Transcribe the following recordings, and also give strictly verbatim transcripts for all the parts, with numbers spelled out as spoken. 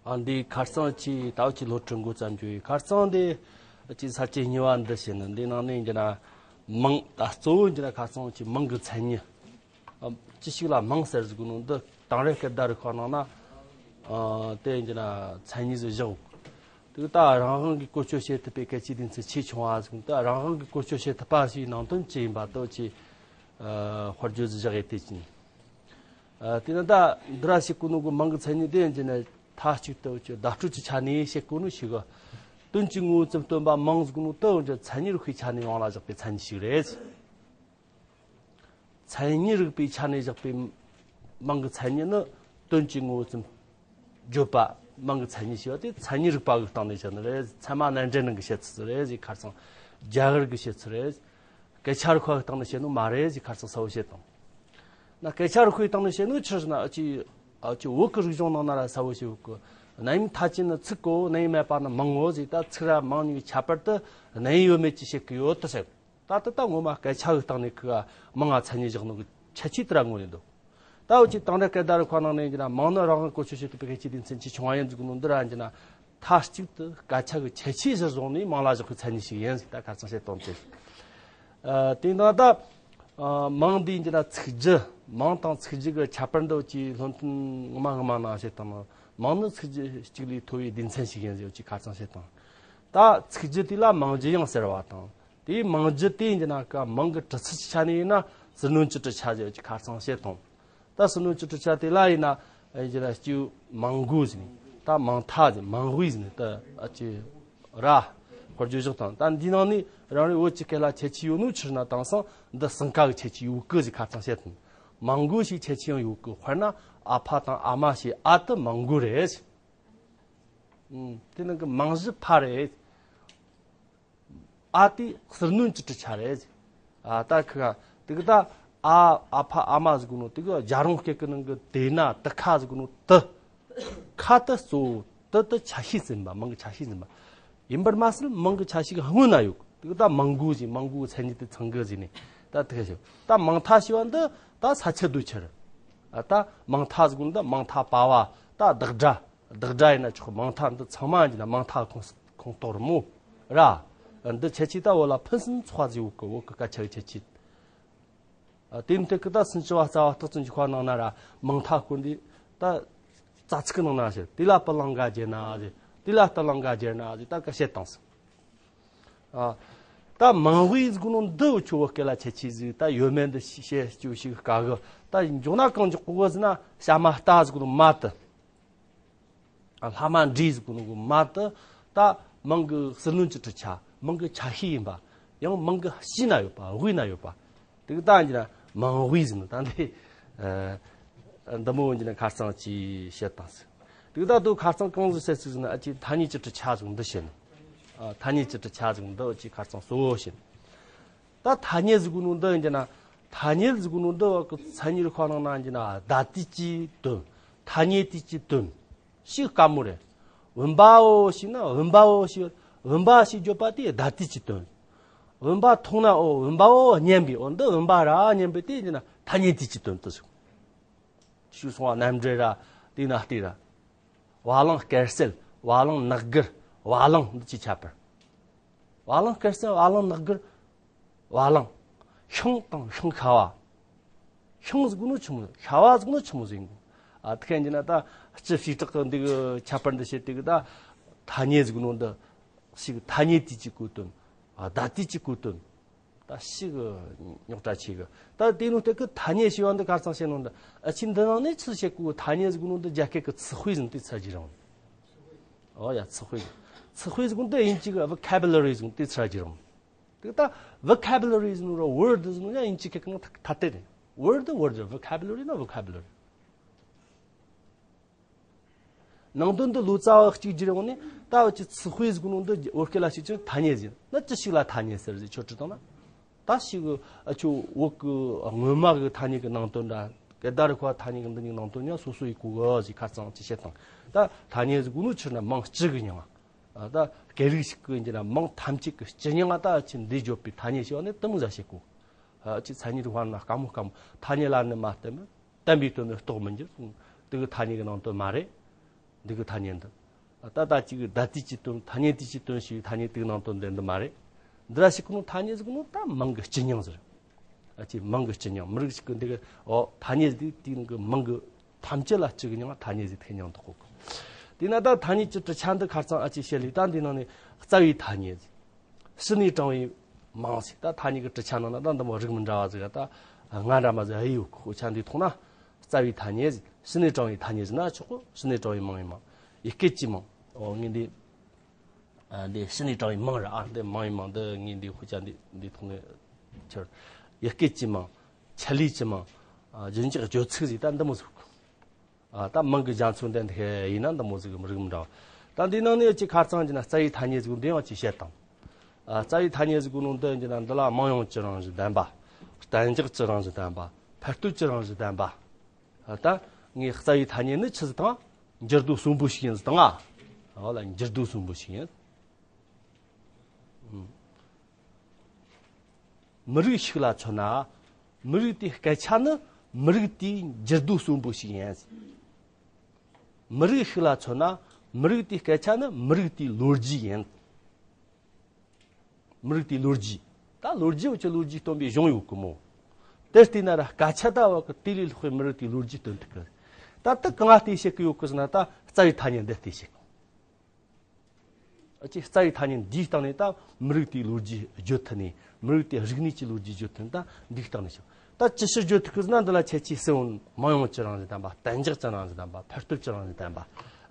ཨ། འདི་ཁ་རྩང་ཅིག་ད་བ་ཅིག་སློབ་ཁྲིད་འགོ་བརྩམས་རྒྱུ་ཡིན། ཁ་རྩང་འདི་ཅིག་ས་བཅད་གཉིས་པ་འདི་བྱས་ནས། འདི་ནང་ནས་ཡིན་གྱི་ན་མིང་། ད་གཙོ་བོ་ཡིན་གྱི་ན་ཁ་རྩང་ཅིག་མིང་གི་མཚན་ཉིད། ཨ། ཅི་ཞིག་ལ་མིང་ཟེར་ཟེར་གོ་ནོ་འདི་དེང་རབས་སྐད་བརྡ་རིག་པ་ནང་ན། ཨ། དེ་ཡིན་གྱི་ན་མཚན་ཉིད་ཟིག་བཞག། དེ་ད་རང་དབང་གིས་བཀོལ་སྤྱོད་བྱེད་ཐུབ་པའི་སྐད་ཆའི་སྡེ་ཚན་ཆེས་ཆུང་བ་ཟིག། ད་རང་དབང་གིས་བཀོལ་སྤྱོད་བྱེད་ཐུབ་པ་ཞིག་ནང་དོན་ཅི་ཡིན་པ་དེ་ཅིག། ཨ། དཔེར་བརྗོད་ཟིག་བཞག་ཡས་དེ་ཅི་ཡིན། ཨ། དེ་ནི་ད་འདི་ར་ཞིག་གོ་ནོ་གི་མིང་གི་མཚན་ཉིད་དེ་ཡིན་གྱི་ན། མཐའ་གཅིག་ཏུ་ཅིག་བརྡ་སྤྲོད་ཀྱི་ཆ་ནས་བཤད་གོ་ནོ་ཞིག་གི། དོན་གྱི་ངོ་བོ་ཙམ་སྟོན་པ་མིང་ཟེར་གོ་ནོ་དེ་ཡིན་གྱི་མཚན་ཉིད་རིག་པའི་ཆ་ནས་མིང་ལ་བཞག་པའི་མཚན་ཉིད་ཞིག་རེད། མཚན་ཉིད་རིག་པའི་ཆ་ནས་བཞག་པའི་མིང་གི་མཚན་ཉིད་ནི། དོན་གྱི་ངོ་བོ་ཙམ་བརྗོད་པ་མིང་གི་མཚན་ཉིད་ཞེས་པ་དེ་མཚན་ཉིད་རིག་པ་གི་སྟེང་ནས་བཤད་ནི་རེད། ཚད་མ་རྣལ་འབྱོར་ནང་གི་བཤད་ཚུལ་རེད་ཟེར། ཁ་རྩང་རྒྱ་གར་གི་བཤད་ཚུལ་རེད། སྐད་ཆ་རིག་པ་གི་སྟེང་ནས་བཤད་ནོ་མ་རེད་ཟེར། ཁ་རྩང་གསལ་བོ་བཤད་དང་། ན་སྐད་ཆ་རིག་པའི་སྟེང་ནས་བཤད་ནོ་ཆི་ཟེར་ན། ཨ་ཅིག་ཨ་ཅིག་བོད་གི་རིག་གཞུང་ནང་ན་ར་གསལ་བོ་བཤད་ཡོད་གི། རྣམ་དབྱེ་མཐའ་ཅན་ནི་ཚིག་གོ། རྣམ་དབྱེ་མེད་པ་ནི་མིང་ངོ་ཟེར། ད་ཚིག་ར་མིང་གཉིས་ཁྱད་པར་དུ་རྣམ་དབྱེ་ཡོད་མེད་ཅིག་བཤད་གི་ཡོད་དོ་ཟེར། ད་ལྟ་ད་ངོ་མ་སྐད་ཆ་གི་སྟེང་ནས་ཁོ་མིང་ང་མཚན་ཉིད་བཞག་ནོ་གི་ཁྱད་ཆོས་དེ་ར་ངོས་ལེན་འདུག། ད་འུ་ཅག་དེང་རབས་སྐད་བརྡ་རིག་པ་ནང་ནས་ཡིན་གྱི་ན་མིང་ནི་རང་དབང་བཀོལ་སྤྱོད་བྱེད་ཐུབ་པའི་སྐད་ཆའི་སྡེ་ཚན་ཆེས་ཆུང་བ་ཡིན་ཟེར་གོ་ནོ་འདི་ར་ཡིན་གྱི་ན། མཐའ་གཅིག་ཏུ་སྐད་ཆ་གི་ཁྱད་ཆོས་གཞིར་བཟུང་ནས་མིང་ལ་བཞག་པའི་མཚན་ཉིད་ཞིག་ཡིན་ཟེར་ད་ཁ་རྩང་བཤད་དོན་དེ། ཨ། དེ་ནང་ད། ཨ། མིང་འདི་ཡིན་གྱི་ན་ཚིག་རྒྱུ། མིང་དང་ཚིག་རྒྱུ་གི་ཁྱད་པར་འདི་འུ་ཅག་སློབ་ཚན་སྔ་མ་སྔ་མ་ནང་བཤད་བཏང་ན། མིང་ནི་ཚིག་རྒྱུ་གཅིག་ལས་མཐོ་བའི་སྡེ་ཚན་ཞིག་ཡིན་ཟེར་འུ་ཅག་ཁ་རྩང་བཤད་བཏང་། ད་ཚིག་རྒྱུ་དེ་ལ་མིང་རྒྱུ་ཡང་ཟེར་བ་དང་། དེའི་མིང་རྒྱུ་དེ་ཡིན་གྱི་ན་ཀ་མིང་གི་གྲུབ་ཚུལ་གྱི་ཆ་ནས་ཡིན་ན་ཟུར་སྣོན་གྱི་གྲུབ་ཆ་ཟེར་གྱི་ཁ་རྩང་བཤད་དང་། ད་ཟུར་སྣོན་གྱི་གྲུབ་ཆ་དེ་ལ་ཡིན་ན་ཡིན་གྱི་ན་གཅིག་མིང་མགོ་ཟེར་ནས། ད་མིང་མཐའ་ཟེར། མིང་དབུས་ཟེར་ནས། ད་ཨ་ཅིག་ར་དཔེར་བརྗོད་བཞག་དང་། ད་འདི་ནང་ནས་རང་རེ་བོད་ཀྱི་སྐད་ལ་ཁྱད་ཆོས་ཡོད་ནོ་ཆི་ཟེར་ན། དེང་སང་འདི་གསང་ཀ་གི་ཁྱད་ཆོས་ཡོད་གི་ཟེར་ཁ་རྩང་བཤད་དང་། མིང་མགོ་ཞེས་ཁྱད་ཆོས་ཡང་ཡོད་གི། དཔེར་ན་ཨ་ཕ་དང་ཨ་མ་ཞེས། ཨ་དེ་མིང་མགོ་རེད། ཨུམ། དེ་ནང་གི་མིང་གཞི་ཕ་རེད། ཨ་དེ་ཟུར་སྣོན་གྱི་གྲུབ་ཆ་རེད། ཨ། ད་ཁི་ག་དེ་གི་ད་ཨ། ཨ་ཕ་ཨ་མ་ཟེར་གོ་ནོ་དེ་གི་རྒྱལ་རོང་སྐད་ཀྱི་ནང་གི་དེ་ན་དེ་ཁ་ཟེར་གོ་ནོ་དེ། ཁ་དེ་གཙོ་བོ། དེ་དེ་ཆ་ཤས་ཟིན་པ། མིང་གི་ཆ་ཤས་ཟིན་པ་ཡིན་པར་མ་ཟད། མིང་གི་ཆ་ཤས་ཀྱི་སྔོན་ན་ཡོད། དེ་གི་ད་མིང་མགོ་ཟེར། མིང་མགོ་གི་མཚན་ཉིད་དེ་ཚང་གི་ཟེར་ནས། ད་དེ་ཞིག་ད་མིང་མཐའ་ཞེས་པ་འདི་ད་ས་ཆ་དེའི་ཕྱིར། ཨ། ད་མིང་མཐའ་ཟེར་གོ་ནོ་ད་མིང་མཐའ་པ་བ། ད་བདག་སྒྲ། བདག་སྒྲ་ཡིན་ན་ཆོག། མིང་མཐའ་འདི་ཚང་མ་ཡིན་ན་མིང་མཐའ་ཁོངས་ཁོངས་གཏོགས་རེད་མོ། ར། འདི་ཁྱད་ཆོས་ད་བོད་ལ་ཕུན་སུམ་ཚོགས་པ་ཟིག་ཡོད་གི། བོད་གི་སྐད་ཆ་གི་ཁྱད་ཆོས། ཨ། དེ་མཐའ་གི་ད་སུམ་ཅུ་པ་རྩ་བ་རྟགས་ཙམ་གྱི་ཁ་ནང་ན་ར་མིང་མཐའ་སྐོར་འདི་ད་རྩ་ཚིག་གི་ནང་ན་ཟེར། དེ་ལ་སྤུ་ལངས་ག་སྦྱར་ན་ཟེར། དེ་ལ་སྟུ་ལངས་ག་སྦྱར་ན་ཟེར། ད་ག་བཤད་བཏང་སོང་། ཨ། ད་མིང་དབུས་ཟེར་གོ་ནོ་འདི་འུ་ཆོ་བོད་སྐད་ལ་ཁྱད་ཆོས་ཟིག་ད་ཡོད་མེད་འདི་བཤད་རྒྱུ་ཞིག་དཀའ་གི། ད་མགྱོགས་ན་གང་མགྱོགས་གོ་གི་ཟེར་ན། ཞྭ་མ་རྟ་ཟེར་གོ་ནོ་མ་དེ། ཨ། ལྷ་མ་འདྲེ་ཟེར་གོ་ནོ་གི་མ་དེ་ད་མིང་གི་ཟུར་སྣོན་གྱི་གྲུབ་ཆ། མིང་གི་ཆ་ཤས་ཡིན་པ། ཡང་མིང་གི་ཕྱི་ན་ཡོད་པ། དབུས་ན་ཡོད་པ། དེ་གི་ད་ཡིན་ན་མིང་དབུས་ཟེར་ནོ་ད་འདི། ཨ། འདི་མོ་ཡིན་ན་ཁ་རྩང་ཅིག་བཤད་བཏང་ཟིག། དེ་གི་ད་དུ་ཁ་རྩང་གང་ཟིག་བཤད་ཟིག་ཟེར་ན། ཨ་ཅིག་ཐ་སྙད་ཀྱི་གྲུབ་ཆ་ཟིག་འདི་བཤད་ནོ། ཨ། ཐ་སྙད་ཀྱི་གྲུབ་ཆ་ཟིག་འདི་ཅིག་ཁ་རྩང་གཙོ་བོ་བཤད་ནོ། ད་ཐ་སྙད་ཟེར་གོ་ནོ་འདི་ཡིན་གྱི་ན། ཐ་སྙད་ཟེར་གོ་ནོ་འདི་བ་གི་མཚན་ཉིད་རིག་པ་ནང་ན་ཡིན་གྱི་ན། བརྡ་དེ་གི་དོན། ཐ་སྙད་དེ་གི་དོན། ཞིག་དཀའ་མོ་རེད། བུམ་པའོ་ཞེས་ན། བུམ་པའོ་ཞེས། བུམ་པ་ཞེས་བརྗོད་པ་དེ་བརྡ་དེ་གི་དོན། བུམ་པ་མཐོང་ན། འོ། བུམ་པའོ་སྙམ་པའི། འོ། འདི་བུམ་པ་ར་སྙམ་པའི་དེ་ཡིན་གྱི་ན་ཐ་སྙད་དེ་གི་དོན་དུ་ཞུགས། ཞུགས་སོང་བ་རྣམ་འགྲེལ་ར་དེ་ན་བལྟས་ར། བ་ལང་དཀར་གསལ། བ་ལང་ནག་གིར། བ་ལང་འདི་ཅིག་ཁྱད་པར། བ་ལང་དཀར་གསལ། བ་ལང་ནག་གིར། བ་ལང་། ཤིང་དང་ཤིང་ཤ་བ། ཤིང་ཟེར་གོ་ནོ་ཆི་མོ། ཤ་བ་ཟེར་གོ་ནོ་ཆི་མོ་ཟིག་ཡིན་གོ། ཨ། དེ་ག་ཡིན་གྱི་ན་ད་སྤྱི་བྱེ་བྲག་གི་འདི་གི་ཁྱད་པར་འདི་བཤད་དེ་གི་ད་ཐ་སྙད་ཟེར་གོ་ནོ་འདི་ཞིག་ཐ་སྙད་དེ་གི་གོ་དོན། ཨ། བརྡ་དེ་གི་གོ་དོན། ད་ཞིག་རྙོག་དྲ་ཆེ་གི། ད་དེ་ནོ་དེ་གི་ཐ་སྙད་ཞེས་པ་འདི་ཁ་རྩང་བཤད་ནོ་འདི། ཨ་ཅིག་འདི་ནང་ནས་ཆི་བཤད་གོ། ཐ་སྙད་ཟེར་གོ་ནོ་འདི་རྒྱ་སྐད་གི་词汇ཟེར་ནོ་དེ་ཚར་གྱི་རང་། ཨོ་ཡ།词汇།词汇ཟེར་གོ་ནོ་འདི་དབྱིན་ཇི་གི་vocabulary ཟེར་ནོ་དེ་ཚར་གྱི་རང་། དེ་ད་vocabulary ཟེར་ནོ་ར་word ཟེར་ནོ་ཡང་དབྱིན་ཇི་སྐད་གི་ནང་ཐ་དད་རེད། word word vocabulary ན་vocabulary། ནང་དོན་འདི་ལོ་ཙཱ་བ་གཅིག་བསྒྱུར་ཡོང་ནས། ད་འུ་ཅག་词汇ཟེར་གོ་ནོ་འདི་བོད་སྐད་ལ་ཞིག་ཅིག་ཐ་སྙད་ཟེར་ན། ཅི་ཞིག་ལ་ཐ་སྙད་ཟེར་ཟེར་ཆོ་འདྲི་བཏང་ན། ད་ཞིག་འུ་ཆོ་བོད་གི་སྔོན་མ་གི་ཐ་སྙད་གི་ནང་དོན་ར། སྐད་བརྡ་རིག་པ་ཐ་སྙད་གི་འདི་གཉིས་ནང་དོན་ཡང་སོ་སོ་ཡིན་གོ་གི་ཟེར་ཁ་རྩང་ཅིག་བཤད་བཏང་། ད་ཐ་སྙད་ཟེར་གོ་ནོ་ཆི་ཟེར་ན་མིང་སྤྱི་གི་མྱིང་ང་། ད་སྐད་རིགས་ཤིག་གི་ཡིན་གྱི་ན་མིང་ཐམས་ཅད་ཀྱི་སྤྱི་མྱིང་ང་ད་འུ་ཆོ་འདི་བརྗོད་པའི་ཐ་སྙད་ཞེས་པ་ནི་དེ་མོ་ཟིག་བཤད་གོ། འུ་ཆོ་མཚན་ཉིད་རིག་པ་ན་དཀའ་མོ་དཀའ་མོ། ཐ་སྙད་ལ་ནི་མ་བརྟེན་པར་བརྟེན་པའི་དོན་ནི་རྟོགས་མི་འགྱུར། དེ་གི་ཐ་སྙད་ཀྱི་ནང་དོན་མ་རེད། འདི་གི་ཐ་སྙད་འདི། ད་ལྟ་གཅིག་གི་ད་ལྟའི་ཀྱི་དོན་ཐ་སྙད་དེ་ཀྱི་དོན་ཞིག་ཐ་སྙད་དེའི་ནང་དོན་འདི་འདི་མ་རེད། འདི་ར་ཞིག་གི་ནང་ཐ་སྙད་ཟིག་ནང་ད་མིང་གི་སྤྱི་མིང་ཟེར། ཨ་ཅེ་མིང་གི་སྤྱི་མིང་མི་རིགས་ཤིག་གི་འདི་གི་ཨོ་ཐ་སྙད་འདི་དེའི་ནང་གི་མིང་གི་ཐམས་ཅད་ལ་སྤྱི་གི་མིང་ཐ་སྙད་ཟེར་ཐེ་མིང་འདོགས་གོ། དེས་ན་ད་ཐ་སྙད་ཀྱི་གྲུབ་ཆ་འདི་ཁ་རྩང་ཨ་ཅེ་བཤད་ལས་ད་འདི་ནང་ནས་རྩ་བའི་ཐ་སྙད་ཟེར། ཕྱི་ནས་དྲངས་པའི་མིང་ཟེར། ད་ཐ་སྙད་ཀྱི་གྲུབ་ཆ་ནང་ན་ད་འདི་མོ་རིགས་མི་འདྲ་བ་ཟིག་ད་ང་འདྲ་མ་ཟིག་ཨེ་ཡོད་གི། དཔེ་ཆ་འདི་མཐོང་ན་རྩ་བའི་ཐ་སྙད་ཟེར། ཕྱི་ནས་དྲངས་པའི་ཐ་སྙད་ཟེར་ན་ཆོག་གི། ཕྱི་ནས་དྲངས་པའི་མིང་ཡིན་མིན། ཡུལ་སྐད་ཀྱི་མིང་། འོ་ངས་འདི། ཨ་འདི་ཕྱི་ནས་དྲངས་པའི་མིང་རེད། ཨ་འདི་མིང་ཡིན་མིན་འདི་ངས་འདི་དཔེ་ཆ་འདི་འདི་མཐོང་ནས་ཁྱེར། ཡུལ་སྐད་ཀྱི་མིང་། ཆེད་ལས་ཀྱི་མིང་། ཨ་རྒྱུན་འཇུག་བརྗོད་ཚིག་ཟེར་ད་འདི་མོ་ཟིག་ཨ་ད་མིང་གི་རྒྱ་མཚོ་འདི་འདི་ཡིན་ན་འདི་མོ་ཟིག་གི་མི་རིགས་མི་འདྲ་བ། ད་འདི་ནང་ནས་ཅིག་ཁ་རྩང་གྱི་ན་རྩ་བའི་ཐ་སྙད་ཟིག་འདི་ཡང་ཅིག་བཤད་དང་། ཨ་རྩ་བའི་ཐ་སྙད་ཟིག་གི་ནང་དུ་ཡིན་གྱི་ན་འདི་ལ་མིང་ཡོང་གི་རང་བཞིན་ལྡན་པ། གཏན་འཇགས་ཀྱི་རང་བཞིན་ལྡན་པ། འཕར་སྟོན་གྱི་རང་བཞིན་ལྡན་པ། ཨ་ད་ངས་རྩ་བའི་ཐ་སྙད་ནི་ཆི་ཟིག་དང་། འགྱུར་རྡོ་གསོན་པོ་ཞིག་ཡིན་ཟིག་དང་། ཨ་ཨོ་ལ་འགྱུར་རྡོ་གསོན་པོ་ཞིག་ཡིན། མི་རིགས་ཤིག་ལ་མཚོན་ན། མི་རིགས་དེའི་སྐད་ཆ་ནི་མི་རིགས་དེའི་འགྱུར་རྡོ་གསོན་པོ་ཞིག་ཡིན། མི་རིགས་ཤིག་ལ་མཚོན་ན། མི་རིགས་དེའི་སྐད་ཆ་ནི་མི་རིགས་དེའི་ལོ་རྒྱུས་ཡིན། མི་རིགས་དེའི་ལོ་རྒྱུས། ད་ལོ་རྒྱུས་བ་ཆེ་ལོ་རྒྱུས་སྟོན་པའི་གཞུང་ཡོད་གི་མོ། དེར་བལྟས་ན་ར་སྐད་ཆ་ད་བ་གི་དེ་ལས་ལྷག་པའི་མི་རིགས་དེའི་ལོ་རྒྱུས་སྟོན་ཐུབ་གི། ད་དེ་གང་ང་བལྟས་བཤད་གི་ཡོད་གི་ཟེར་ན་ད་རྩ་བའི་ཐ་སྙད་འདི་བལྟས་བཤད་གི། ཨ་ཅེ་རྩ་བའི་ཐ་སྙད་འདིའི་སྟེང་ནས་ད་མི་རིགས་དེའི་ལོ་རྒྱུས་བརྗོད་ཐུབ་ནས། མི་རིགས་དེའི་རིག་གནས་ཀྱི་ལོ་རྒྱུས་བརྗོད་ཐུབ་ནས། ད་འདིའི་སྟེང་ནས་ཤོག་ད་ཅི་ཕྱིར་བརྗོད་ཐུབ་གི་ཟེར་ན། འདི་ལ་ཁྱེད་ཀྱིས་གསལ་བོ་མིང་ཡོང་གི་རང་བཞིན་ལྡན་པ། གཏན་འཇགས་ཀྱི་རང་བཞིན་ལྡན་པ། འཕར་སྟོན་གྱི་རང་བཞིན་ལྡན་པ།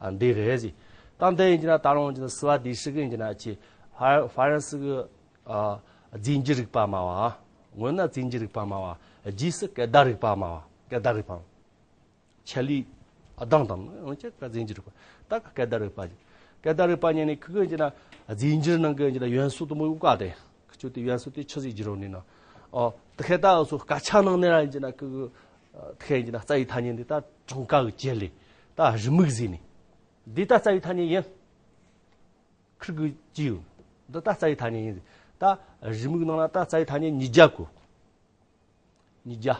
ཨ་འདི་རེད་ཟེར། ད་འདི་ཡིན་གྱི་ན་ད་རུང་ཡིན་གྱི་ན་སི་བ་དེ་ཧྲི་གི་ཡིན་གྱི་ན་ཨ་ཅེ་ཧྥ་ཧྥ་རན་སི་གི་ཨ་རྫས་འགྱུར་རིག་པ་སྨྲ་བ། སྔོན་ན་རྫས་འགྱུར་རིག་པ་སྨྲ་བ། རྗེས་སུ་སྐད་བརྡ་རིག་པ་སྨྲ་བ། སྐད་བརྡ་རིག་པ། ཆེད་ལས་གདངས་དང་ཡང་ཅིག་ག་རྫས་འགྱུར་རིག་པ། ད་ག་སྐད་བརྡ་རིག་པ་ཟེར། སྐད་བརྡ་རིག་པ་ཉན་ནས་ཁི་གི་ཡིན་གྱི་ན་རྫས་འགྱུར་ནང་གི་ཡིན་གྱི་ན་ཡོན་སུ་དུ་མོ་ཡོད་ག་དེ། ཁི་ཆོ་དེ་ཡོན་སུ་དེ་ཆི་ཟིག་བསྒྱུར་རོ་ནི་ན། ཨོ་དེ་ཁེ་ད་སོ་སྐད་ཆ་ནང་ནས་ར་ཡིན་གྱི་ན་ཁི་གི་དེ་ཁེ་ཡིན་གྱི་ན་རྩ་བའི་ཐ་སྙད་འདི་ད་གྲངས་ཀ་གི་བཅད་ལས་ད་རི་མིག་ཟེར་ནི། འདི་ད་རྩ་བའི་ཐ་སྙད་ཡིན། ཁིར་གི་ཅི་ཡོད། འདི་ད་རྩ་བའི་ཐ་སྙད་ཡིན་ཟེར། ད་རི་མིག་ནང་ལ་ད་རྩ་བའི་ཐ་སྙད་ཉིས་བརྒྱ་གོ་ཉིས་བརྒྱ།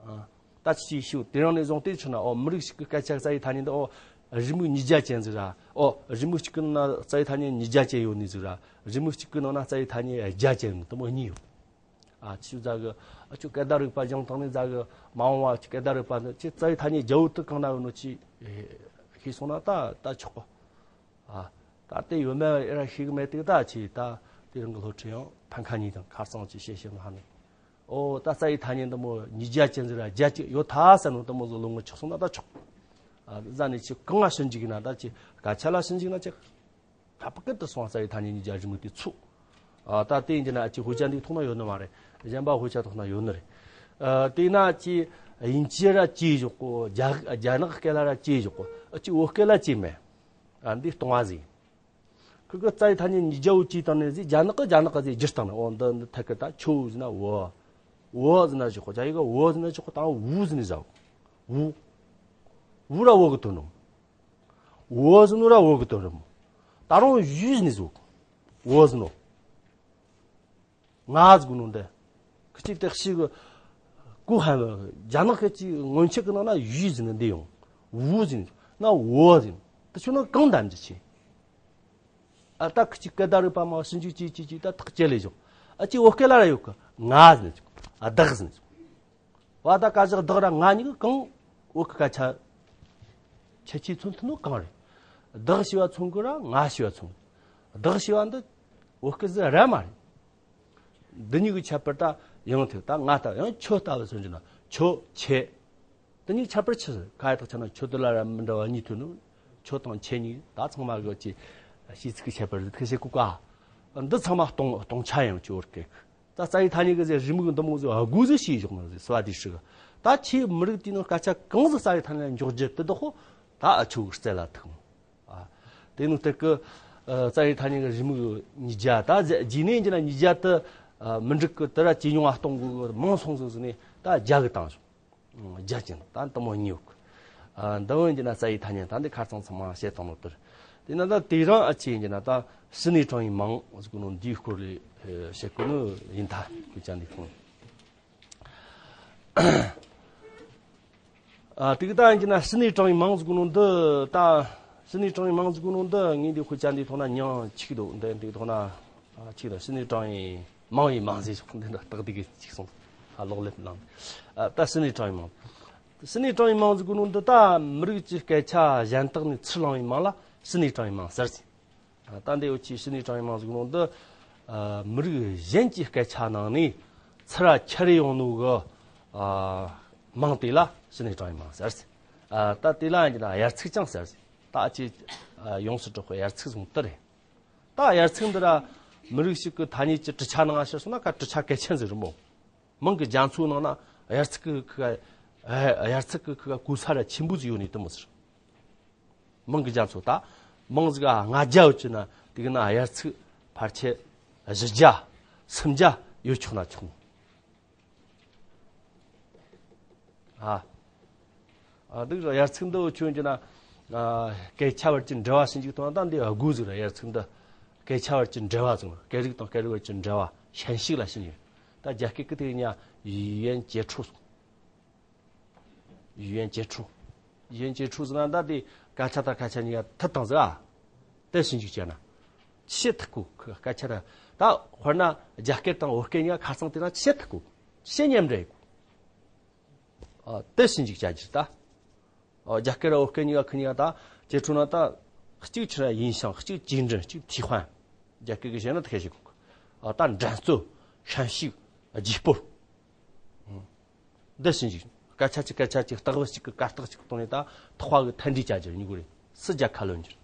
ཨ། ད་ཅི་ཞིག་དེ་རིང་ནས་བཟུང་སྟེ་ཆུ་ན་ཨོ་མི་རིགས་ཤིག་གི་སྐད་ཆ་རྩ་བའི་ཐ་སྙད་འདི་ཨོ་རི་མིག་ཉིས་བརྒྱ་ཅན་ཟིག་ར། ཨོ་རི་མིག་གཅིག་གི་ནང་ན་རྩ་བའི་ཐ་སྙད་ཉིས་བརྒྱ་ཅན་ཡོད་ནི་ཟིག་ར། རི་མིག་གཅིག་གི་ནང་ན་རྩ་བའི་ཐ་སྙད་བརྒྱ་ཅན་དུ་མོ་གཉིས་ཡོད། ཨ་ཆུ་ཟ་གི་ཨ་ཆུ་སྐད་བརྡ་རིག་པ་སྦྱང་སྟངས་ནས་ཟ་གི་མ་འོངས་བ་ཆུ་སྐད་བརྡ་རིག་པ་འདི་ཆི་རྩ་བའི་ཐ་སྙད་རྒྱ་བོད་དུ་གང་ན་ཡོད་ནོ་ཆི་ཤེས་སོང་ན་ད་ད་ཆོག་གོ། ཨ། ད་དེ་ཡོད་མེད་ཨེ་ར་ཤེས་གི་མེད་དེ་ད་ཆི་ད་དེ་རིང་གི་སློབ་ཁྲིད་ཡང་ཕན་ཁ་གཉིས་དང་ཁ་སང་ཅི་བཤད་བཤད་ང་ཧ་ནི། ཨོ་ད་རྩ་བའི་ཐ་སྙད་འདི་མོ་ཉིས་བརྒྱ་ཅན་ཟིག་ར་བརྒྱ་ཅིག་ཡོད་ཐ་ས་ནོ་འདི་མོ་ཟིག་ལོ་ངོ་ཆོག་སོང་ན་ད་ཆོག་ཨ་ཟ་ནི་ཆི་གང་ང་ཤིན་འཇིག་ན་ད་ཆི་སྐད་ཆ་ལ་ཤིན་འཇིག་ན་ཆི་ཧ་པ་ཀི་ཏི་སོང་རྩ་བའི་ཐ་སྙད་ཉིས་བརྒྱ་རི་མོ་དེ་ཚུགས། ཨ་ད་དེ་ཡིན་གྱི་ན་ཨ་ཅི་ཧུ་ཅན་དེ་ཐོག་ན་ཡོད་ནི་མ་རེད། གཞན་པ་ཧུ་ཅན་ཐོག་ན་ཡོད་ནི་རེད། ཨ་དེ་ན་ཨ་ཅི་དབྱིན་ཇི་ར་ཅི་བཞག་གོ་རྒྱ་རྒྱ་ནག་སྐད་ལ་ར་ཅི་བཞག་གོ་ཨ་ཅི་བོད་སྐད་ལ་ཅི་མེད། ཨ་འདི་སྟོང་བ་ཟིག་ཁི་གི་རྩ་བའི་ཐ་སྙད་ཉིས་བརྒྱ་བོ་ཅི་བཏང་ནས་ཟིག་རྒྱ་ནག་གི་རྒྱ་ནག་གི་ཟིག་བསྒྱུར་བཏང་ནས། འོ་འདི་འདི་ཐད་ཀི་ད་ཆོ་བོ་ཟིག་ན་བོ། བོ་ཟིག་ན་ཞོག་གོ་རྒྱ་ཡིག་ག་བོ་ཟིག་ན་ཞོག་གོ་ད་བུ་ཟིག་ནས་ཟ། བུ། བུ་ར་བོ་གི་དོན་ནོ། བོ་ཟིག་ནོ་ར་བོ་གི་དོན་རེད་མོ། ད་རུང་ཡུ་ཟིག་ནས་ཟོ། བོ་ཟིག་ནོ། ང་ཟིག་གོ་ནོ་འདི། ཁི་ཅིག་དེ་ཤི་གི་གོ་ཧ་མ་རྒྱ་ནག་གི་ཅིག་སྔོན་ཆད་གི་ནང་ན་ཡུ་ཟིག་ནས་འདི་ཡོང་། བུ་ཟིག་ན་བོ་ཟིག་ན། དེ་ཆོ་ན་གང་འདམ་གྱི་ཆེ། ཨ་ད་ཁི་ཅིག་སྐད་བརྡ་རིག་པ་མ་ཞིབ་འཇུག་ཅིག་ཅིག་ཅིག་ད་ཐག་བཅད་ལས་བཞག་ཨ་ཅི་བོད་སྐད་ལ་ར་ཡོད་གི་ང་ཟིག་ནས་ཟོ། ཨ་བདག་ཟིག་ནས་ཟོ། བ་ད་ཀ་བཞག་བདག་ར་ང་གཉིས་ཀྱི་གང་བོད་ཀྱི་སྐད་ཆ་ཁྱད་ཆོས་མཚོན་ཐུབ་ནོ་གང་རེད། བདག་ཞེས་པ་མཚོན་གི་ར་ང་ཞེས་པ་མཚོན་གི། བདག་ཞེས་པ་འདི་བོད་སྐད་ཟིག་ར་མ་རེད། འདི་གཉིས་ཀྱི་ཁྱད་པར་ད་ཡང་ཐུབ་ད་ང་ལྟ་ཡང་ཁྱོད་ལྟ་བུ་མཚོན་གྱི་ན་ཁྱོད་ཁྱེད། འདི་གཉིས་ཁྱད་པར་ཆི་ཟིག་ག་ཡ་ཐག་ཆ་ན་ཁྱོད་དུ་ལ་ར་མི་འདྲ་བ་གཉིས་ཐུབ་ནོ། ཁྱོད་དང་ཁྱེད་གཉིས་ད་ཚང་མ་གི་ཅི་ཤེས་ཚིག་གི་ཁྱད་པར་ཟིག་ཐུག་བྱེད་གོ་ཀ་འདི་ཚང་མ་སྟོང་སྟོང་ཆ་ཡང་ཅི་བོར་གེགས། ད་རྩ་བའི་ཐ་སྙད་གི་ཟེར་རི་མོ་གི་འདི་མོ་ཟིག་དགོས་ཟིག་ཤེས་བཞག་ནི་ཟིག་སི་བ་དེ་ཧྲི་གི། ད་ཁྱེད་མི་རིགས་དེའི་ནང་སྐད་ཆ་གང་ཟིག་རྩ་བའི་ཐ་སྙད་འཇོག་རྒྱུ་དེ་དག་ཧོ། ད་ཨ་ཆོ་གི་རྩལ་ལ་ཐུག་ནོ། ཨ། དེ་ནི་དེ་གི་ཨ་རྩ་བའི་ཐ་སྙད་གི་རི་མོ་གི་ཉིས་བརྒྱ་ད་རྗེས་ནས་ཡིན་གྱི་ན་ཉིས་བརྒྱ་དེ་ཨ་མི་འགྲིག་གི། དེ་ར་ཇེ་ཉུང་ང་གཏོང་དགོས་གི་མང་སོང་ཟིག་ཟེར་ནས་ད་བརྒྱ་གི་བཏང་བྱུང་། བརྒྱ་ཅན་ད་འདི་མོ་གཉིས་ཡོད་གི། ཨ་འདི་བོ་ཡིན་གྱི་ན་རྩ་བའི་ཐ་སྙད་ད་འདི་ཁ་ཚང་ཚང་མ་བཤད་བཏང་ནོ་དེར། དེ་ན་ད་དེ་རང་ཨ་ཅེ་ཡིན་གྱི་ན་ད་ཕྱི་ནས་དྲངས་པའི་མིང་ཟེར་གོ་ནོ་འདིའི་སྐོར་ལས་བཤད་གོ་ནོ་ཡིན་ད་ཁོས་ཅང་འདི་ཁོང་། ཨ་དེ་གི་ད་ཡིན་གྱི་ན་ཕྱི་ནས་དྲངས་པའི་མིང་ཟིག་གོ་ནོ་འདི། ད་ཕྱི་ནས་དྲངས་པའི་མིང་ཟིག་གོ་ནོ་འདི་ངས་འདི་དཔེ་ཆ་འདི་ཐོག་ན་མྱིང་ཆིག་འདུག་འདི་འདི་ཐོག་ན་ཨ་ཆིག་དང་ཕྱི་ནས་དྲངས་པའི་མིང་བའི་མིང་ཟེར་ཆོག་འདི་འདྲ་སྟག་སྡིག་གི་ཅིག་སོང་། ཨ་ལོག་ལེབ་ནང་ཨ་ད་ཕྱི་ནས་དྲངས་པའི་མིང་། ཕྱི་ནས་དྲངས་པའི་མིང་ཟིག་གོ་ནོ་འདི་ད་མི་རིགས་ཀྱི་སྐད་ཆ་གཞན་དག་ནས་ཚུར་བླངས་པའི་མིང་ལ་ཕྱི་ནས་དྲངས་པའི་མིང་ཟེར་ཟིན། ད་འདི་འུ་ཆོས་ཕྱི་ནས་དྲངས་པའི་མིང་ཟིག་ནང་འདི། ཨ་མི་རིགས་གཞན་གྱི་སྐད་ཆ་ནང་ནས་ཚུར་ཁྱེར་ཡོང་ནོ་གི་ཨ་མིང་དེ་ལ་ཕྱི་ནས་དྲངས་པའི་མིང་ཟེར། ཨ་ད་དེ་ལ་ཡང་ན་དབྱར་ཚིག་ཀྱང་ཟེར། ད་ཨ་ཅེ་ཨ་ཡོངས་སུ་གྲགས་པའི་དབྱར་ཚིག་ཟུང་དུ་རེད། ད་དབྱར་ཚིག་འདི་ར་མི་རིགས་ཤིག་གི་ཐ་སྙད་ཀྱི་གྲུབ་ཆ་ནང་ཕྱིར་སོང་ན་ཁ་གྲུབ་ཆ་གལ་ཆེན་ཟིག་རེད་མོ། མིང་གི་རྒྱ་མཚོ་ནང་ན་དབྱར་ཚིག་གི་ཁུ་ག་ཨ་དབྱར་ཚིག་གི་ཁུ་ག་གོ་ས་ར་ཆེན་པོ་ཟིག་ཡོད་ནི་དེ་མོ་ཟེར། མིང་གི་རྒྱ་མཚོ་ད། མིང་ཟིག་ལྔ་བརྒྱ་ཡོད་ཀྱི་ན་དེ་གི་ན་དབྱར་ཚིག་ཕལ་ཆེར་བཞི་བརྒྱ་སུམ་བརྒྱ་ཡོད་ཆོག་ན་ཆོག་ནི། ཨ། ཨ་འདི་དབྱར་ཚིག་འདི་འུ་ཆོས་ཀྱི་ན། ཨ་སྐད་ཆ་བར་གྱི་འབྲེལ་བ་ཞིག་འཇུག་དང་ད་འདི་དགོས་ཟིག་རེད། དབྱར་ཚིག་འདི་སྐད་ཆ་བར་གྱི་འབྲེལ་བ་ཟིག་སྐད་རིགས་དང་སྐད་རིགས་བར་གྱི་འབྲེལ་བ་ཞན་ཞིག་ལ་ཞིག་ཡོད། ད་རྒྱ་སྐད་ཀྱི་དེ་ཉ་ཡུན་ཅེ་ཁྲུ་སོང་། ཡུན་ཅེ་ཁྲུ། ཡུན་ཅེ་ཁྲུ་ཟེར་ན་ད་དེ་སྐད་ཆ་དང་སྐད་ཆ་གཉིས་ཀ་མཐུད་བཏང་ཟེར་ཨ། དེ་ཞིབ་འཇུག་བྱས་ན། ཆེས་མཐུད་གོ་སྐད་ཆ་ད། ད་དཔེར་ན་རྒྱ་སྐད་དང་བོད་སྐད་གཉིས་ཀ་ཁ་སང་དེ་ན་ཆེས་མཐུད་གོ་ཆེས་མཉམ་འདྲེས་གོ་ཨ་དེ་ཞིབ་འཇུག་བྱ་རྒྱུ་ད། ཨ་རྒྱ་སྐད་ར་བོད་སྐད་གཉིས་ཀ་ཁུ་གཉིས་ཀ་ད་ཅེ་ཁྲུ་ན་ད། གཅིག་ཆི་ར་ཡིན་ཞང་གཅིག་ཅིག་འདྲེན་གཅིག་ཐི་ཧོན། རྒྱ་སྐད་ཀྱི་བཤད་ན་ད་ཁ་ཤས་གོ་ཨ་ད་འགྲན་རྩོད་ཤན་ཤུགས་རྗེས་སྤོར། འདི་ཞིབ་འཇུག་སྐད་ཆ་གཅིག་སྐད་ཆ་གཅིག་རྟགས་བུ་གཅིག་གི་སྐར་རྟགས་གཅིག་གི་ཐོག་ནས་ད་ཐག་པ་གི་མཐའ་འདྲི་བྱ་རྒྱུ་མྱུ་གུ་རེད། སུ་རྒྱལ་ཁ་ལོན་རྒྱུ།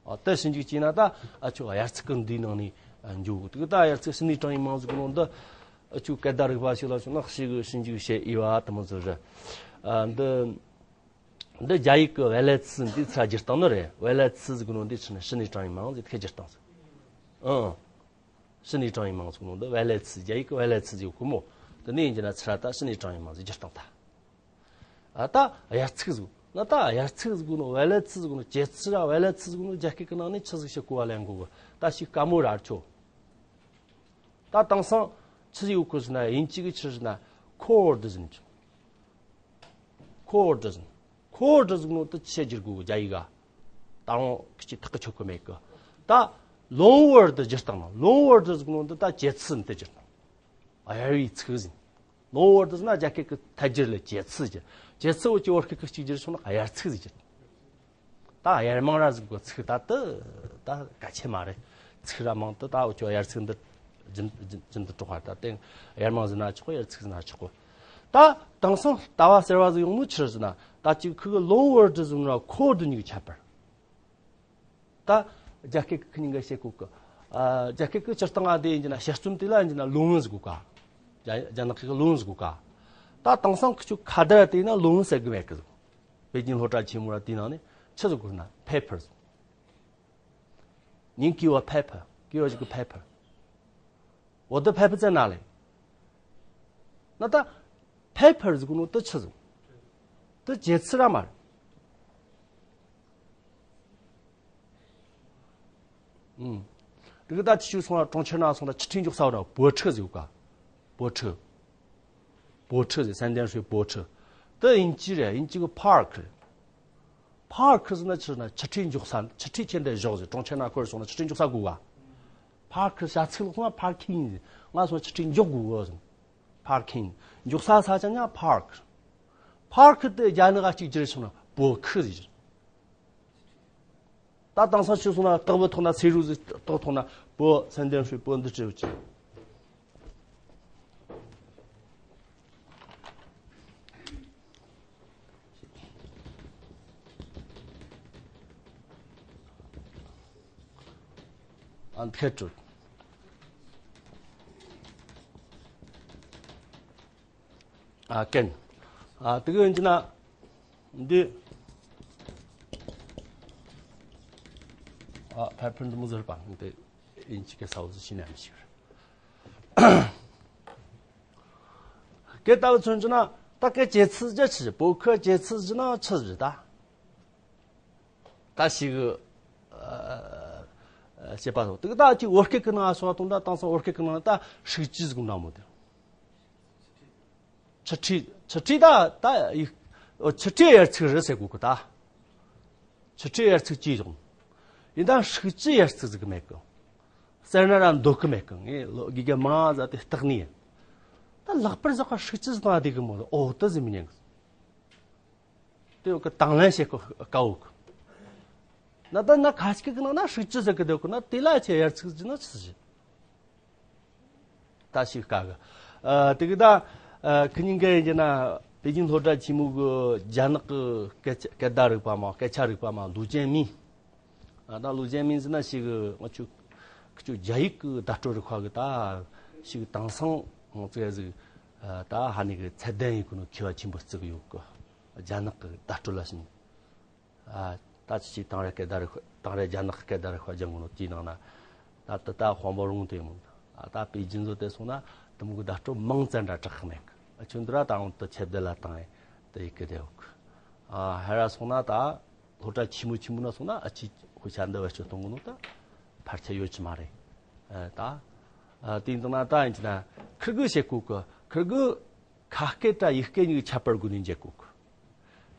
ཨ་དེ་ཞིབ་འཇུག་བྱས་ན་ད་ཨ་ཆོ་དབྱར་ཚིག་གི་འདིའི་ནང་ནས་འཇུག་དུས་ད་དབྱར་ཚིག་ཕྱི་ནས་དྲངས་པའི་མིང་ཟིག་གི་ནང་འདི་ཨ་ཆོ་སྐད་བརྡ་རིག་པ་ཞིག་ལ་སོང་ན་ཞིག་ཞིབ་འཇུག་བྱེད་འོས་པ་དེ་མོ་ཟིག་རེད། ཨ་འདི་འདི་རྒྱ་ཡིག་གི་བེ་ལེ་ཚི་འདི་ཚ་སྒྱུར་སྟངས་ནི་རེད། བེ་ལེ་ཚི་ཟིག་གི་ནང་འདི་ཕྱི་ནས་ཕྱི་ནས་དྲངས་པའི་མིང་ཟིག་ཁ་སྒྱུར་སྟངས་ཟིག་ཨང་། ཕྱི་ནས་དྲངས་པའི་མིང་ཟིག་ནང་འདི་བེ་ལེ་ཚི་རྒྱ་ཡིག་གི་བེ་ལེ་ཚི་ཟིག་ཡོད་གི་མོ། དེ་ནས་ཡིན་གྱི་ན་ཚི་ར་ད་ཕྱི་ནས་དྲངས་པའི་མིང་ཟིག་སྒྱུར་སྟངས་ད། ཨ་ད་དབྱར་ཚིག་ཟིག་ན་ད་དབྱར་ཚིག་ཟིག་ནོ་བེ་ལེ་ཚི་ཟིག་ནོ་ཅེ་ཚི་ར་བེ་ལེ་ཚི་ཟིག་ནོ་རྒྱ་སྐད་ཀྱི་ནང་ནས་ཆི་ཟིག་བཤད་གོ་བ་ལེན་གོ་གི་ད་ཞིག་དཀའ་མོ་ར་ཆོ། ད་དེང་སང་ཆི་ཟིག་ཡོད་གི་ཟེར་ན་དབྱིན་ཇི་གི་ཆི་ཟེར་ན་ཁོ་ཝར་ཌི་ཟེར་ནི་ཆོ། ཁོ་ཝར་ཌི་ཟེར་ནི་ཁོ་ཝར་ཌི་ཟིག་ནོ་ད་ཆི་བསྒྱུར་གོ་གི་རྒྱ་ཡིག་ག་ད་རུང་ཁི་ཆི་ཐག་གི་ཆོད་གི་མེད་གི་ད་ལོང་ཝར་ཌི་སྒྱུར་སྟངས་ན་ལོང་ཝར་ཌི་ཟིག་ནོ་ད་ད་ཅེ་ཚི་ནི་ད་སྒྱུར་སྟངས། དབྱར་བའི་ཚིག་ཟིན། ལོང་ཝར་ཌི་ཟེར་ན་རྒྱ་སྐད་ཀྱི་ཐད་སྒྱུར་ལ་ཅེ་ཚི་སྒྱུར། ཅེ་ཚི་འུ་ཅི་བོད་སྐད་ཀྱི་གཅིག་སྒྱུར་སོང་ན་དབྱར་ཚིག་ཟིག་སྒྱུར། ད་དབྱར་མིང་ར་ཟིག་གི་ཚིག་ད་དི་ད་གལ་ཆེ་མ་རེད། ཚིག་ར་མིང་དི་ད་འུ་ཅི་དབྱར་ཚིག་འདི་རྒྱུན་རྒྱུན་རྒྱུན་དུ་གྲགས་པ་ད་དེ་དབྱར་མིང་ཟེར་ན་ཆོག་གོ་དབྱར་ཚིག་ཟེར་ན་ཆོག་གོ་ད་དེང་སང་ལྟ་བ་གསར་བ་ཟིག་ཡོང་ནོ་ཆི་རེད་ཟེར་ན་ད་ཅིག་ཁུ་གི་ལོང་ཝར་ཌི་ཟེར་ན་ཁོ་ཝར་ཌི་གཉིས་ཀྱི་ཁྱད་པར། ད་རྒྱ་སྐད་ཀྱི་ཁི་གཉིས་ཀ་བཤད་གོ་གི་ཨ་རྒྱ་སྐད་ཀྱི་སྤྱིར་བཏང་ཨ་དེ་ཡིན་གྱི་ན་བཤད་རྩོམ་དེ་ལ་ཡིན་གྱི་ན་ལོང་ཟེར་གོ་ག་རྒྱ་རྒྱ་ནག་གི་ལོང་ཟེར་གོ་ག་ད་དེང་སང་ཁི་ཆོ་ཁ་བརྡ་དེ་ན་ལོང་ཟེར་གི་མེད་གི་ཟེར། པེ་ཅིན་སློབ་གྲྭ་ཆེན་མོ་ར་དེའི་ནང་ནས་ཆི་ཟེར་གོ་ན་པེ་པར་ཟེར། ཉིན་ཀི་བ་པེ་པར་ཀི་བ་ཞིག་གི་པེ་པར། 我的 paper 在哪里? 那他 paper 这个呢，都吃着，都解释了嘛。嗯，这个大体就从中间那从那七天就烧了，泊车有个，泊车，泊车是三点水泊车，这引起了，引起个 park。 Park 是那是那七天就三，七天前的时候是中间那块儿说那七天就三个啊。 Park 下次了，parking，我说七天就个啊。 Parking 就啥啥讲讲 park。 Park 的家那个就就是什么，泊车的。 ད་དེང་སང་ཆུ་སོང་ན་སྟག་བུ་ཐོག་ན་ཚེ་རུ་ཟིག་སྟག་ཐོག་ན་བོ་སེམས་ལྡན་ཧྲུལ་བོ་འདི་བྲིས་ཀྱི། ཨ་འཐད་གྲོལ། ཨ་ཀན། ཨ་དེ་གི་ཡིན་གྱི་ན། འདི། ཨ་ཕར་ཕུན་དུ་མི་ཟོར་པ་འདི་ཡིན་གྱི་གི་ས་འོག་ཟི་ཤི་ནམ་ཞིག་རེད། སྐད་ལྟ་བུ་མཚོན་གྱི་ན་ད་སྐད་ཇེ་ཚི་ཇེ་ཆི་བོད་ཁུ་ཇེ་ཚི་ཇི་ན་ཆི་ཟི་ད། ད་ཞིག་ཨ་བྱེད་པ་དང་དེ་ད་ཅིག་བོད་སྐད་ཀྱི་ནང་སོང་བ་དང་ད་དེང་སང་བོད་སྐད་ཀྱི་ནང་ད་ཧྲིག་ཅི་ཟིག་འདྲ་མོ་དེ། ཆུ་ཁྲི་ཆུ་ཁྲི་ད་ད་ཡིག་ ཨོ་ཆུ་ཁྲིའི་དབྱར་ཚིག་རེད་ཟེར་གོ་གི་ད། ཆུ་ཁྲིའི་དབྱར་ཚིག་ཅིག་ཡོང་། ཡིན་ད་ཧྲུག་ཅུའི་དབྱར་ཚིག་ཟིག་མེད་གི། ཟེར་ན་ར་འདོད་གི་མེད་གི། ངས་ལོ་དགེ་རྒན་མང་ཟ་དེ་བརྟག་ནས། ད་ལག་པར་ཟག་ག་ཧྲུག་ཅུ་ཟིག་བཏང་བསྡད་གི་མོ། ཨོ་དེ་ཟིག་མི་ཉན་གི། དེ་ཡོད་གི་དང་ལེན་བྱེད་གི་དཀའ་བོ་གི། ན་ད་ན་ཁ་ཅིག་གི་ནང་ན་ཧྲུག་ཅུ་ཟེར་གི་འདུག་གི་ན། དེ་ལ་ཆེ་དབྱར་ཚིག་ཟེར་ན་ཆི་ཟིག་ཟེར། ད་ཞིག་དཀའ་གི། ཨ་དེ་གི་ད་ཨ་ཁི་ཉིན་གི་ཡིན་གྱི་ན་པེ་ཅིན་སློབ་གྲྭ་ཆེན་མོ་གི་རྒྱ་ནག་གི་སྐད་ཆ་སྐད་བརྡ་རིག་པ་མ་སྐད་ཆ་རིག་པ་མ་ལུའུ་ཅན་མིན། ཨ་ད་ལུའུ་ཅན་མིན་ཟེར་ན་ཞིག་གི་ང་ཆོ་ཁི་ཆོ་རྒྱ་ཡིག་གི་བརྡ་སྤྲོད་རིག་པ་གི་ད་ཞིག་དེང་སང་ང་ཚོ་ཟིག་ཨ་ད་ཧ་ནི་གི་ཚད་ལྡན་ཡིན་གི་ནོ་མཁས་པ་ཆེན་པོ་བརྩི་གི་ཡོད་གི། རྒྱ་ནག་གི་བརྡ་སྤྲོད་ལ་ཕྱིན། ཨ་ད་ཅི་ཅིག་དེང་རབས་སྐད་བརྡ་རིག་དེང་རབས་རྒྱ་ནག་སྐད་བརྡ་རིག་པ་སྦྱང་གི་ནོ་དེའི་ནང་ན། ད་ད་ད་དཔང་པོ་རུང་དེ་མོ། ཨ་ད་པེ་ཅིན་བཟོ་དེ་སོང་ན་དུ་མོ་གི་བརྡ་སྤྲོད་མང་ཙམ་འདྲ་དྲག་མེད་གི། ཨ་ཆུ་འདི་ར་ད་འོང་དུ་ཆེ་བསྡད་ལ་བཏང་ཡེ་དེ་ཡི་གི་རེད་གི། ཨ་ཧེ་ར་སོང་ན་ད་སློབ་གྲྭ་ཆེ་མོ་ཆེ་མོ་ན་སོང་ན་ཨ་ཅི་དཔེ་ཆ་འདི་བེད་སྤྱོད་གཏོང་གི་ནོ་ད་ཕལ་ཆེར་ཡོད་ཀྱི་མ་རེད། ཨ་ད་ཨ་དེ་འདི་ན་ད་ཡིན་གྱི་ན་ཁིར་གི་བྱེད་གོ་གི། ཁིར་གི་ཁ་སྐད་དང་ཡིག་སྐད་གཉིས་ཀྱི་ཁྱད་པར་དགོས་ནས་འཇལ་དགོས་གི།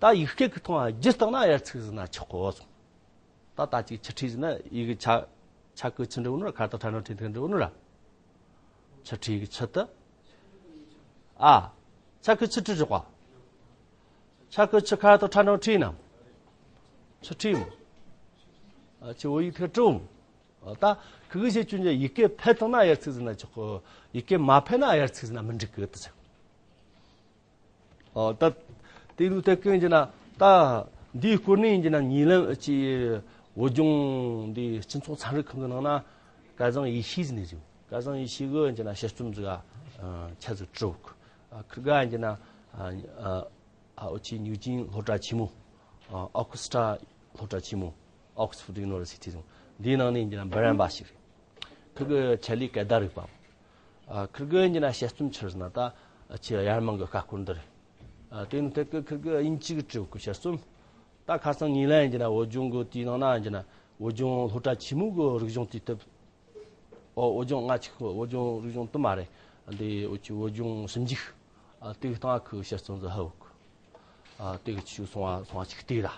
ད་ཡིག་སྐད་ཀྱི་ཐོག་ལ་རྒྱུ་བཏང་ན་དབྱར་ཚིག་ཟེར་ན་ཆོག་གོ་སོང་། ད་ད་ཅིག་ཆུ་ཁྲི་ཟེར་ན་ཡི་གེ་ཆ་ཆ་གི་ཆུ་འབྲི་བོ་ནོ་ར། ཁ་དོག་ཁྲ་ནོ་ཁྲི་འབྲི་བོ་ནོ་ར། ཆུ་ཁྲི་གི་ཆུ་དུ། ཨ། ཆ་གི་ཆུ་ཁྲི་ཆོག་ག། ཆ་གི་ཆུ་ཁ་དོག་ཁྲ་ནོ་ཁྲི་ན། ཆུ་ཁྲི་མོ། ཨ་ཆུ་བོ་ཡིག་ཐེ་ཀྲུ་མོ། ཨ་ད་ཁི་གི་བྱེད་ཆུ་འཇལ་ཡིག་སྐད་ཕེ་བཏང་ན་དབྱར་ཚིག་ཟེར་ན་ཆོག་གི། ཡིག་སྐད་མ་ཕེ་ན་དབྱར་ཚིག་ཟེར་ན་མི་འགྲིག་གི་དུ་ཟེར། ཨོ་ད་དེ་ལུགས་དེ་ཀུན་གྱི་ན་ད་འདིའི་སྐོར་ནས་ཡིན་གྱི་ན་ཉེ་ལམ་ཅིག་བོད་ལྗོངས་འདི་སྤྱི་ཚོགས་ཚན་རིག་ཁང་གི་ནང་ན་སྐལ་བཟང་ཡེ་ཤེས་ཟེར་ནས་བྱུང་། སྐལ་བཟང་ཡེ་ཤེས་གི་ཡིན་གྱི་ན་དཔྱད་རྩོམ་ཟིག་ཨ་ཆ་ཟིག་བྲིས་ཡོད་གི། ཨ་ཁིར་ག་ཡིན་གྱི་ན་ཨ་ཨ་ཨ་འུ་ཆོའི་ཉིའུ་ཅིན་སློབ་གྲྭ་ཆེན་མོ། ཨ་ཨོ་ཁུ་སི་ཊ་སློབ་གྲྭ་ཆེན་མོ། Oxford University ཟེར། འདིའི་ནང་ནས་ཡིན་གྱི་ན་འབུམ་རམས་པ་ཞིག་རེད། ཁིར་གི་ཆེད་ལས་སྐད་བརྡ་རིག་པ། ཨ་ཁིར་གི་ཡིན་གྱི་ན་དཔྱད་རྩོམ་ཆི་ཟེར་ན་ད་ཨ་ཆེས་ཡར་མང་གི་ཁ་སྐོར་འདི་རེད། ཨ་དེ་ནི་དེ་གི་ཁིར་གི་དབྱིན་ཇི་གི་བྲིས་ཡོད་གི་དཔྱད་རྩོམ། ད་ཁ་སང་ཉིན་ལ་ཡིན་གྱི་ན་བོད་ལྗོངས་གི་དེའི་ནང་ན་ཡིན་གྱི་ན་བོད་ལྗོངས་སློབ་གྲྭ་ཆེན་མོ་གི་རིག་གཞུང་དུས་དེབ། ཨོ་བོད་ལྗོངས་སྔ་ཕྱི་གི་བོད་ལྗོངས་རིག་གཞུང་དུ་མ་རེད། འདི་འུ་ཆོའི་བོད་ལྗོངས་ཞིབ་འཇུག་ཨ་དེ་གི་སྟེང་ཁུ་དཔྱད་རྩོམ་ཟིག་ཧ་གོ་གི། ཨ་དེ་གི་ཆུ་སོང་བ་སོང་བ་ཅིག་བལྟས་ར།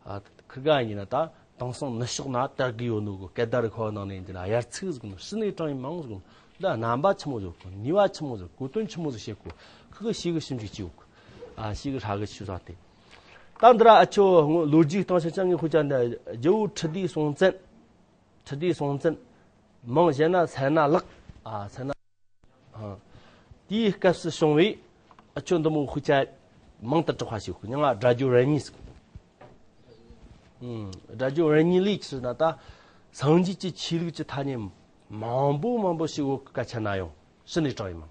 ཨ་ཁིར་ག་ཡིན་ན་ད་དེང་སང་ནུབ་ཕྱོགས་ན་དར་གི་ཡོད་ནོ་གི་སྐད་བརྡ་རིག་པ་ནང་ནས་ཡིན་ན་དབྱར་ཚིག་ཟིག་ནོ། ཕྱི་ནས་དྲངས་ཡིན་མང་ཟིག་ནོ། འདི་རྣམ་པ་ཆི་མོ་ཟིག་གོ། ནུས་པ་ཆི་མོ་ཟིག་གོ་དོན་ཆི་མོ་ཟིག་བཤད་གོ། ཁིར་གི་ཞིག་གི་ཞིབ་འཇུག་བྱས་ཡོད་གི། ཨ་ཞིག་གི་ཧྲ་གི་ཆུ་ས་དེ། ད་འདི་ར་ཨ་ཆོ་ལོ་རྒྱུས་སྟེང་ཆ་ཆ་ངས་ཧུ་ཅན་འདི་རྒྱལ་པོ་ཁྲི་ལྡེ་སྲོང་བཙན། ཁྲི་ལྡེ་སྲོང་བཙན། མིང་བྱས་ན་སད་ན་ལགས། ཨ་སད་ན། ཨ་དེའི་སྐབས་སུ་བྱུང་བའི་ཨ་ཆོ་འདི་མོ་ཧུ་ཅན་མང་དུ་གྲགས་པ་ཞིག་ཡོད་གི། མིང་ང་སྒྲ་སྦྱོར་རེ་གཉིས་ཟེར་གི། ཨུམ། སྒྲ་སྦྱོར་རེ་གཉིས་ལས་ཆི་ཟེར་ན་ད་སངས་རྒྱས་ཀྱི་ཆོས་ལུགས་ཀྱི་ཐ་སྙད་མང་པོ་མང་པོ་ཞིག་བོད་ཀྱི་སྐད་ཆ་ན་ཡང་ཕྱི་ནས་དྲངས་ཡིན་མང་།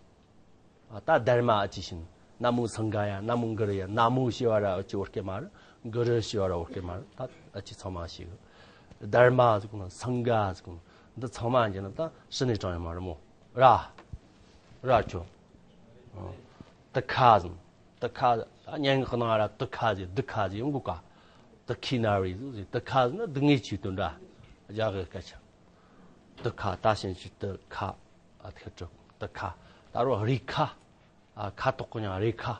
ཨ་ད་དྷརྨ་ཨ་ཅི་བྱིན། ན་མོ་སངྒ་ཡ། ན་མོ་གུ་རུ་ཡ། ན་མོ་ཞེས་པ་ར་ཨ་ཅི་བོད་སྐད་མ་རེད། གུ་རུ་ཞེས་པ་ར་བོད་སྐད་མ་རེད། ད་ཨ་ཅི་ཚང་མ་ཞིག་དྷརྨ་ཟེར་གོ་ནོ། སངྒ་ཟེར་གོ་ནོ། འདི་ཚང་མ་ཡིན་ན་ད་ཕྱི་ནས་དྲངས་ཡོད་མ་རེད་མོ། ར། ར་ཆོ། ཨ་དུ་ཁ་ཟེར། དུ་ཁ། ཨ་སྙན་ངག་གི་ནང་ར་དུ་ཁ་ཟེར་དུ་ཁ་ཟེར་ཡོང་གོ་ག། དུ་ཁའི་ན་རེ་ཟེར། དུ་ཁ་ཟེར་ན་སྡུག་བསྔལ་ཆེ་དོན་འདྲ། རྒྱ་གི་སྐད་ཆ། དུ་ཁ། ད་ཕྱིན་ཅི་དུ་ཁ། ཨ་ཐེ་ཀྲུ་དུ་ཁ། ད་རུང་རེ་ཁ། ཨ་ཁ་དོག་གི་མྱིང་རེ་ཁ།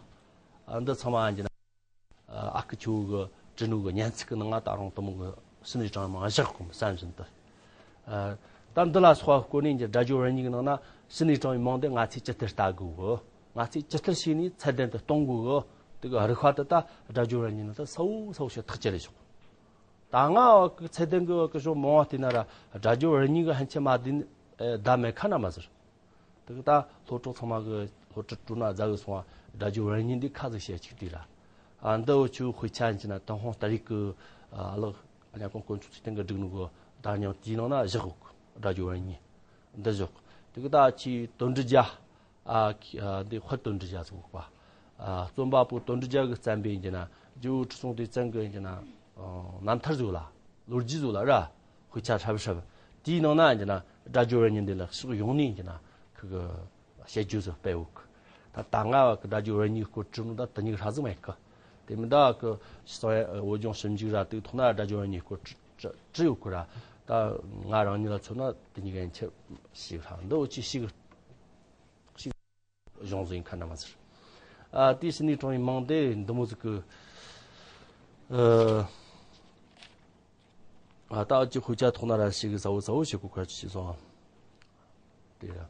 ཨ་འདི་ཚང་མ་ཡིན་གྱི་ན། ཨ་ཨ་ཁུ་ཆོ་གི་བྲིས་ནོ་གི་སྙན་ཚིག་གི་ནང་ང་ད་རུང་དུ་མོ་གི་ཕྱི་ནས་དྲངས་མང་བཞག་གོ་བསམ་བཞིན་དུ། ཨ་ད་འདི་ལ་སོགས་པ་སྐོར་ནས་ཀྱི་སྒྲ་སྦྱོར་རེ་གཉིས་ཀྱི་ནང་ན་ཕྱི་ནས་དྲངས་པའི་མིང་དེ་ང་ཚོས་ཇི་ལྟར་ལྟ་དགོས་གི། ང་ཚོས་ཇི་ལྟར་ཤེས་ནས་ཚད་ལྡན་དུ་གཏོང་དགོས་གི། དེ་གི་རིགས་པ་དེ་ད་སྒྲ་སྦྱོར་རེ་གཉིས་ནང་ད་གསལ་བོ་གསལ་བོ་ཞིག་ཐག་བཅད་རེ་ཆོག་ད་ང་བ་གི་ཚད་ལྡན་གི་བ་གི་གཞུང་མང་བ་བལྟས་ན་ར་སྒྲ་སྦྱོར་རེ་གཉིས་གི་ཕན་ཆད་མ་བསྡད་ནི་ཨེ་བསྡད་མེད་ཁ་ན་མ་ཟེར། དེ་གི་ད་སློབ་གྲོགས་ཚང་མ་གི་སློབ་ཁྲིད་སྤྲོ་ན་རྫ་གི་སོང་བ་སྒྲ་སྦྱོར་རེ་གཉིས་འདི་ཁ་ཟིག་བཤད་ཅིག་དེ་ར། ཨ་འདི་འུ་ཆོའི་དཔེ་ཆ་ཡིན་ན་ཏུན་ཧོང་ཏ་རིག་གི་ཨ་ལགས་ཨ་ཉ་ཀོང་དཀོན་མཆོག་ཚེ་བརྟན་གི་བསྒྲིགས་ནོ་གི་བརྡ་རྙིང་དེའི་ནང་ན་བཞག་ཡོད་གི། སྒྲ་སྦྱོར་རེ་གཉིས་འདི་བཞག་དེ་གི་ད་ཆི་དོན་འགྲུབ་རྒྱལ། ཨ་ཁི་ཨ་འདི་དཔལ་དོན་འགྲུབ་རྒྱལ་ཟེར་གོ་ག། ཨ་རྩོམ་པ་པོ་དོན་འགྲུབ་རྒྱལ་གྱིས་བརྩམས་པའི་ཡིན་གྱི་ན་རྒྱལ་པོ་ཁྲི་སྲོང་ལྡེ་བཙན་གྱི་ཡིན་གྱི་ན་ཨ་རྣམ་ཐར་ཟིག་ལ་ལོ་རྒྱུས་ཟིག་ལ་ར་དཔེ་ཆ་ཧྲབ་ཧྲབ་དེའི་ནང་ན་ཡིན་གྱི་ན་སྒྲ་སྦྱོར་རེ་གཉིས་འདི་ལ་ཕྱོགས་ཡོངས་ནས་ཡིན་གྱི་ན་ཁི་གི་དཔྱད་བརྗོད་ཟིག་སྤེལ་ཡོད་གི། ད་ད་སྔ་བ་གི་སྒྲ་སྦྱོར་རེ་གཉིས་སྐོར་བྲིས་ནོ་ད་དེ་གཉིས་ཧྲ་ཟིག་མེད་གི། དེ་མིན་ད་གི་བོད་ལྗོངས་ཞིབ་འཇུག་ར་དེའི་ཐོག་ན་སྒྲ་སྦྱོར་རེ་གཉིས་སྐོར་བྲི་བྲི་བྲི་ཡོད་གི་ར། ད་ང་རང་ཉིད་ལ་མཚོན་ན་དེ་གཉིས་ཀ་ཡན་ཆད་ཞིག་ཧྲ། འདི་འུ་ཆོས་ཞིག་ཞིག་གཞུང་ཟིག་ཡིན་ཁ་ན་མ་ཟེར། ཨ་དེའི་ཕྱི་ནས་དྲངས་པའི་མིང་དེ་འདི་མོ་ཟིག་གི། ཨ་ཨ་ད་ཅི་ཧུ་ཅ་ཐོག་ན་ར་ཞིག་གི་ས་བོ་ས་བོ་ཞིག་གི་ཁར་ཅི་སོང་། དེ་ར།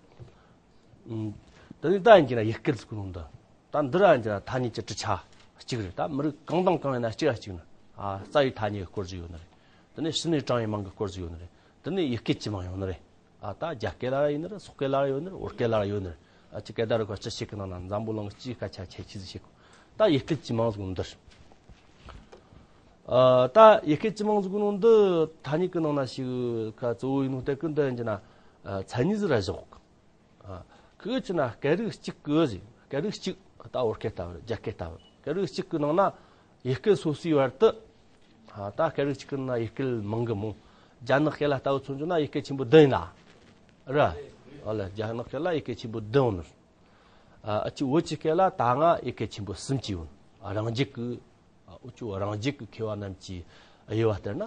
ཨུམ། ད་ནི་ད་ཡིན་གྱི་ན་ཡི་གེ་ཟིག་གི་ནང་དུ། ད་འདི་ར་ཡིན་གྱི་ན་ཐ་སྙད་ཀྱི་གྲུབ་ཆ་གཅིག་རེད། ད་མི་རིགས་གང་དང་གང་ཡིན་ན་གཅིག་ར་གཅིག་ནི། ཨ་རྩ་བའི་ཐ་སྙད་ཀྱི་སྐོར་ཟིག་ཡོད་ནི་རེད། དེ་ནས་ཕྱི་ནས་དྲངས་པའི་མིང་གི་སྐོར་ཟིག་ཡོད་ནི་རེད། དེ་ནས་ཡི་གེ་གི་མིང་ཡོད་ནི་རེད། ཨ་ད་རྒྱ་སྐད་ལ་ཡོད་ནི་རེད། སོག་སྐད་ལ་ཡོད་ནི་རེད། བོད་སྐད་ལ་ཡོད་ནི་རེད། ཨ་ཅི་སྐད་བརྡ་རུ་ཁ་ཅི་ཞིག་གི་ནང་ན་འཛམ་བུ་གླིང་སྤྱིའི་སྐད་ཆ་ཁྱད་ཆོས་ཟིག་ཤེས་གོ། ད་ཡི་གེ་གི་མིང་ཟིག་འདིར། ཨ་ད་ཡི་གེ་གི་མིང་ཟིག་ནང་འདི་ཐ་སྙད་ཀྱི་ནང་ན་ཞིག་ག་གཙོ་བོ་ཡིན་ནོ་དེ་ཀུན་ད་ཡིན་གྱི་ན། ཨ་མཚན་ཉིད་ཟིག་ར་བཞག་ཨ་ཁུ་ཆུ་ན་སྐད་རིགས་གཅིག་གི་ཟིག་སྐད་རིགས་གཅིག་ད་བོད་སྐད་ལྟ་བུ་རྒྱ་སྐད་ལྟ་བུ་སྐད་རིགས་གཅིག་གི་ནང་ན་ཡི་གེ་སོ་སོའི་བར་དུ། ཨ་ད་སྐད་རིགས་གཅིག་གི་ནང་ན་ཡི་གེ་མང་གི་མོ། རྒྱ་ནག་སྐད་ལ་ལྟ་བུ་མཚོན་རྒྱུ་ན་ཡི་གེ་ཆེན་པོ་བདུན་ཡིན་ན། ར། ཨ་ལ་རྒྱ་ནག་སྐད་ལ་ཡི་གེ་ཆེན་པོ་བདུན་ཡོད་ནི། ཨ་ཨ་ཅི་བོད་ཀྱི་སྐད་ལ་ད་སྔ་ཡི་གེ་ཆེན་པོ་གསུམ་གྱི་ཡོད། ཨ་རང་རྒྱུད་ཀྱི། ཨ་འུ་ཅོ་རང་རྒྱུད་ཀྱི་མཁས་པ་རྣམས་ཀྱི་དབྱེ་བ་ལྟར་ན།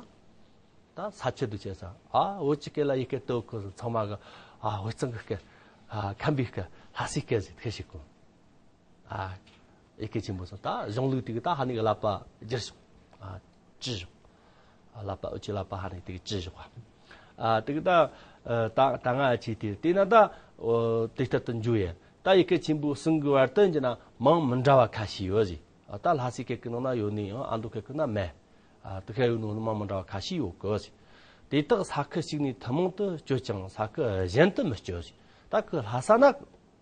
ད་ས་ཆུ་འདུག་བྱས་ས། ཨ་བོད་ཀྱི་སྐད་ལ་ཡི་གེ་དོ་ཁོ་ཚང་མ་གི། ཨ་དབུས་གཙང་གི་སྐད། ཨ་ཁམས་པའི་སྐད། ལྷ་སའི་སྐད་ཟེར་ཐུག་ཤིག་གོ། ཨ་ཡི་གེ་ཆེན་པོ་སོང་ད་གཞུང་ལུགས་དེ་གི་ད་ཧ་ནི་གི་ཀླད་པ་བསྒྱུར་བྱུང་། ཨ་བཅུ་བྱུང་། ཨ་ཀླད་པ་འུ་ཅི་ཀླད་པ་ཧ་ནི་དེ་གི་བཅུ་བྱུང་བ། ཨ་དེ་གི་ད་ད་ད་ང་ཆེ་དེ་དེ་ན་ད་དེ་ལྟར་དུ་འཇུ་ཡས་ད་ཡི་གེ་ཆེན་པོ་གསུམ་གི་བར་དུ་འཇུ་ན་མིང་མི་འདྲ་བ་ཁ་ཤས་ཡོད་ཟིག་ཨ་ད་ལྷ་སའི་སྐད་ཀྱི་ནང་ན་ཡོད་ནི་ཡང་ཨ་མདོ་སྐད་ཀྱི་ན་མེད། ཨ་དེ་ཁ་ཡོད་ནོ་ནི་མ་མི་འདྲ་བ་ཁ་ཤས་ཡོད་གི་ཟེར། དེ་དག་ས་ཁུལ་གཅིག་ནས་ཐུན་མོང་དུ་སྤྱོད་ཀྱང་ས་ཁུལ་གཞན་དུ་མི་སྤྱོད་ཟེར། ད་ཁུ་ལྷ་ས་ན་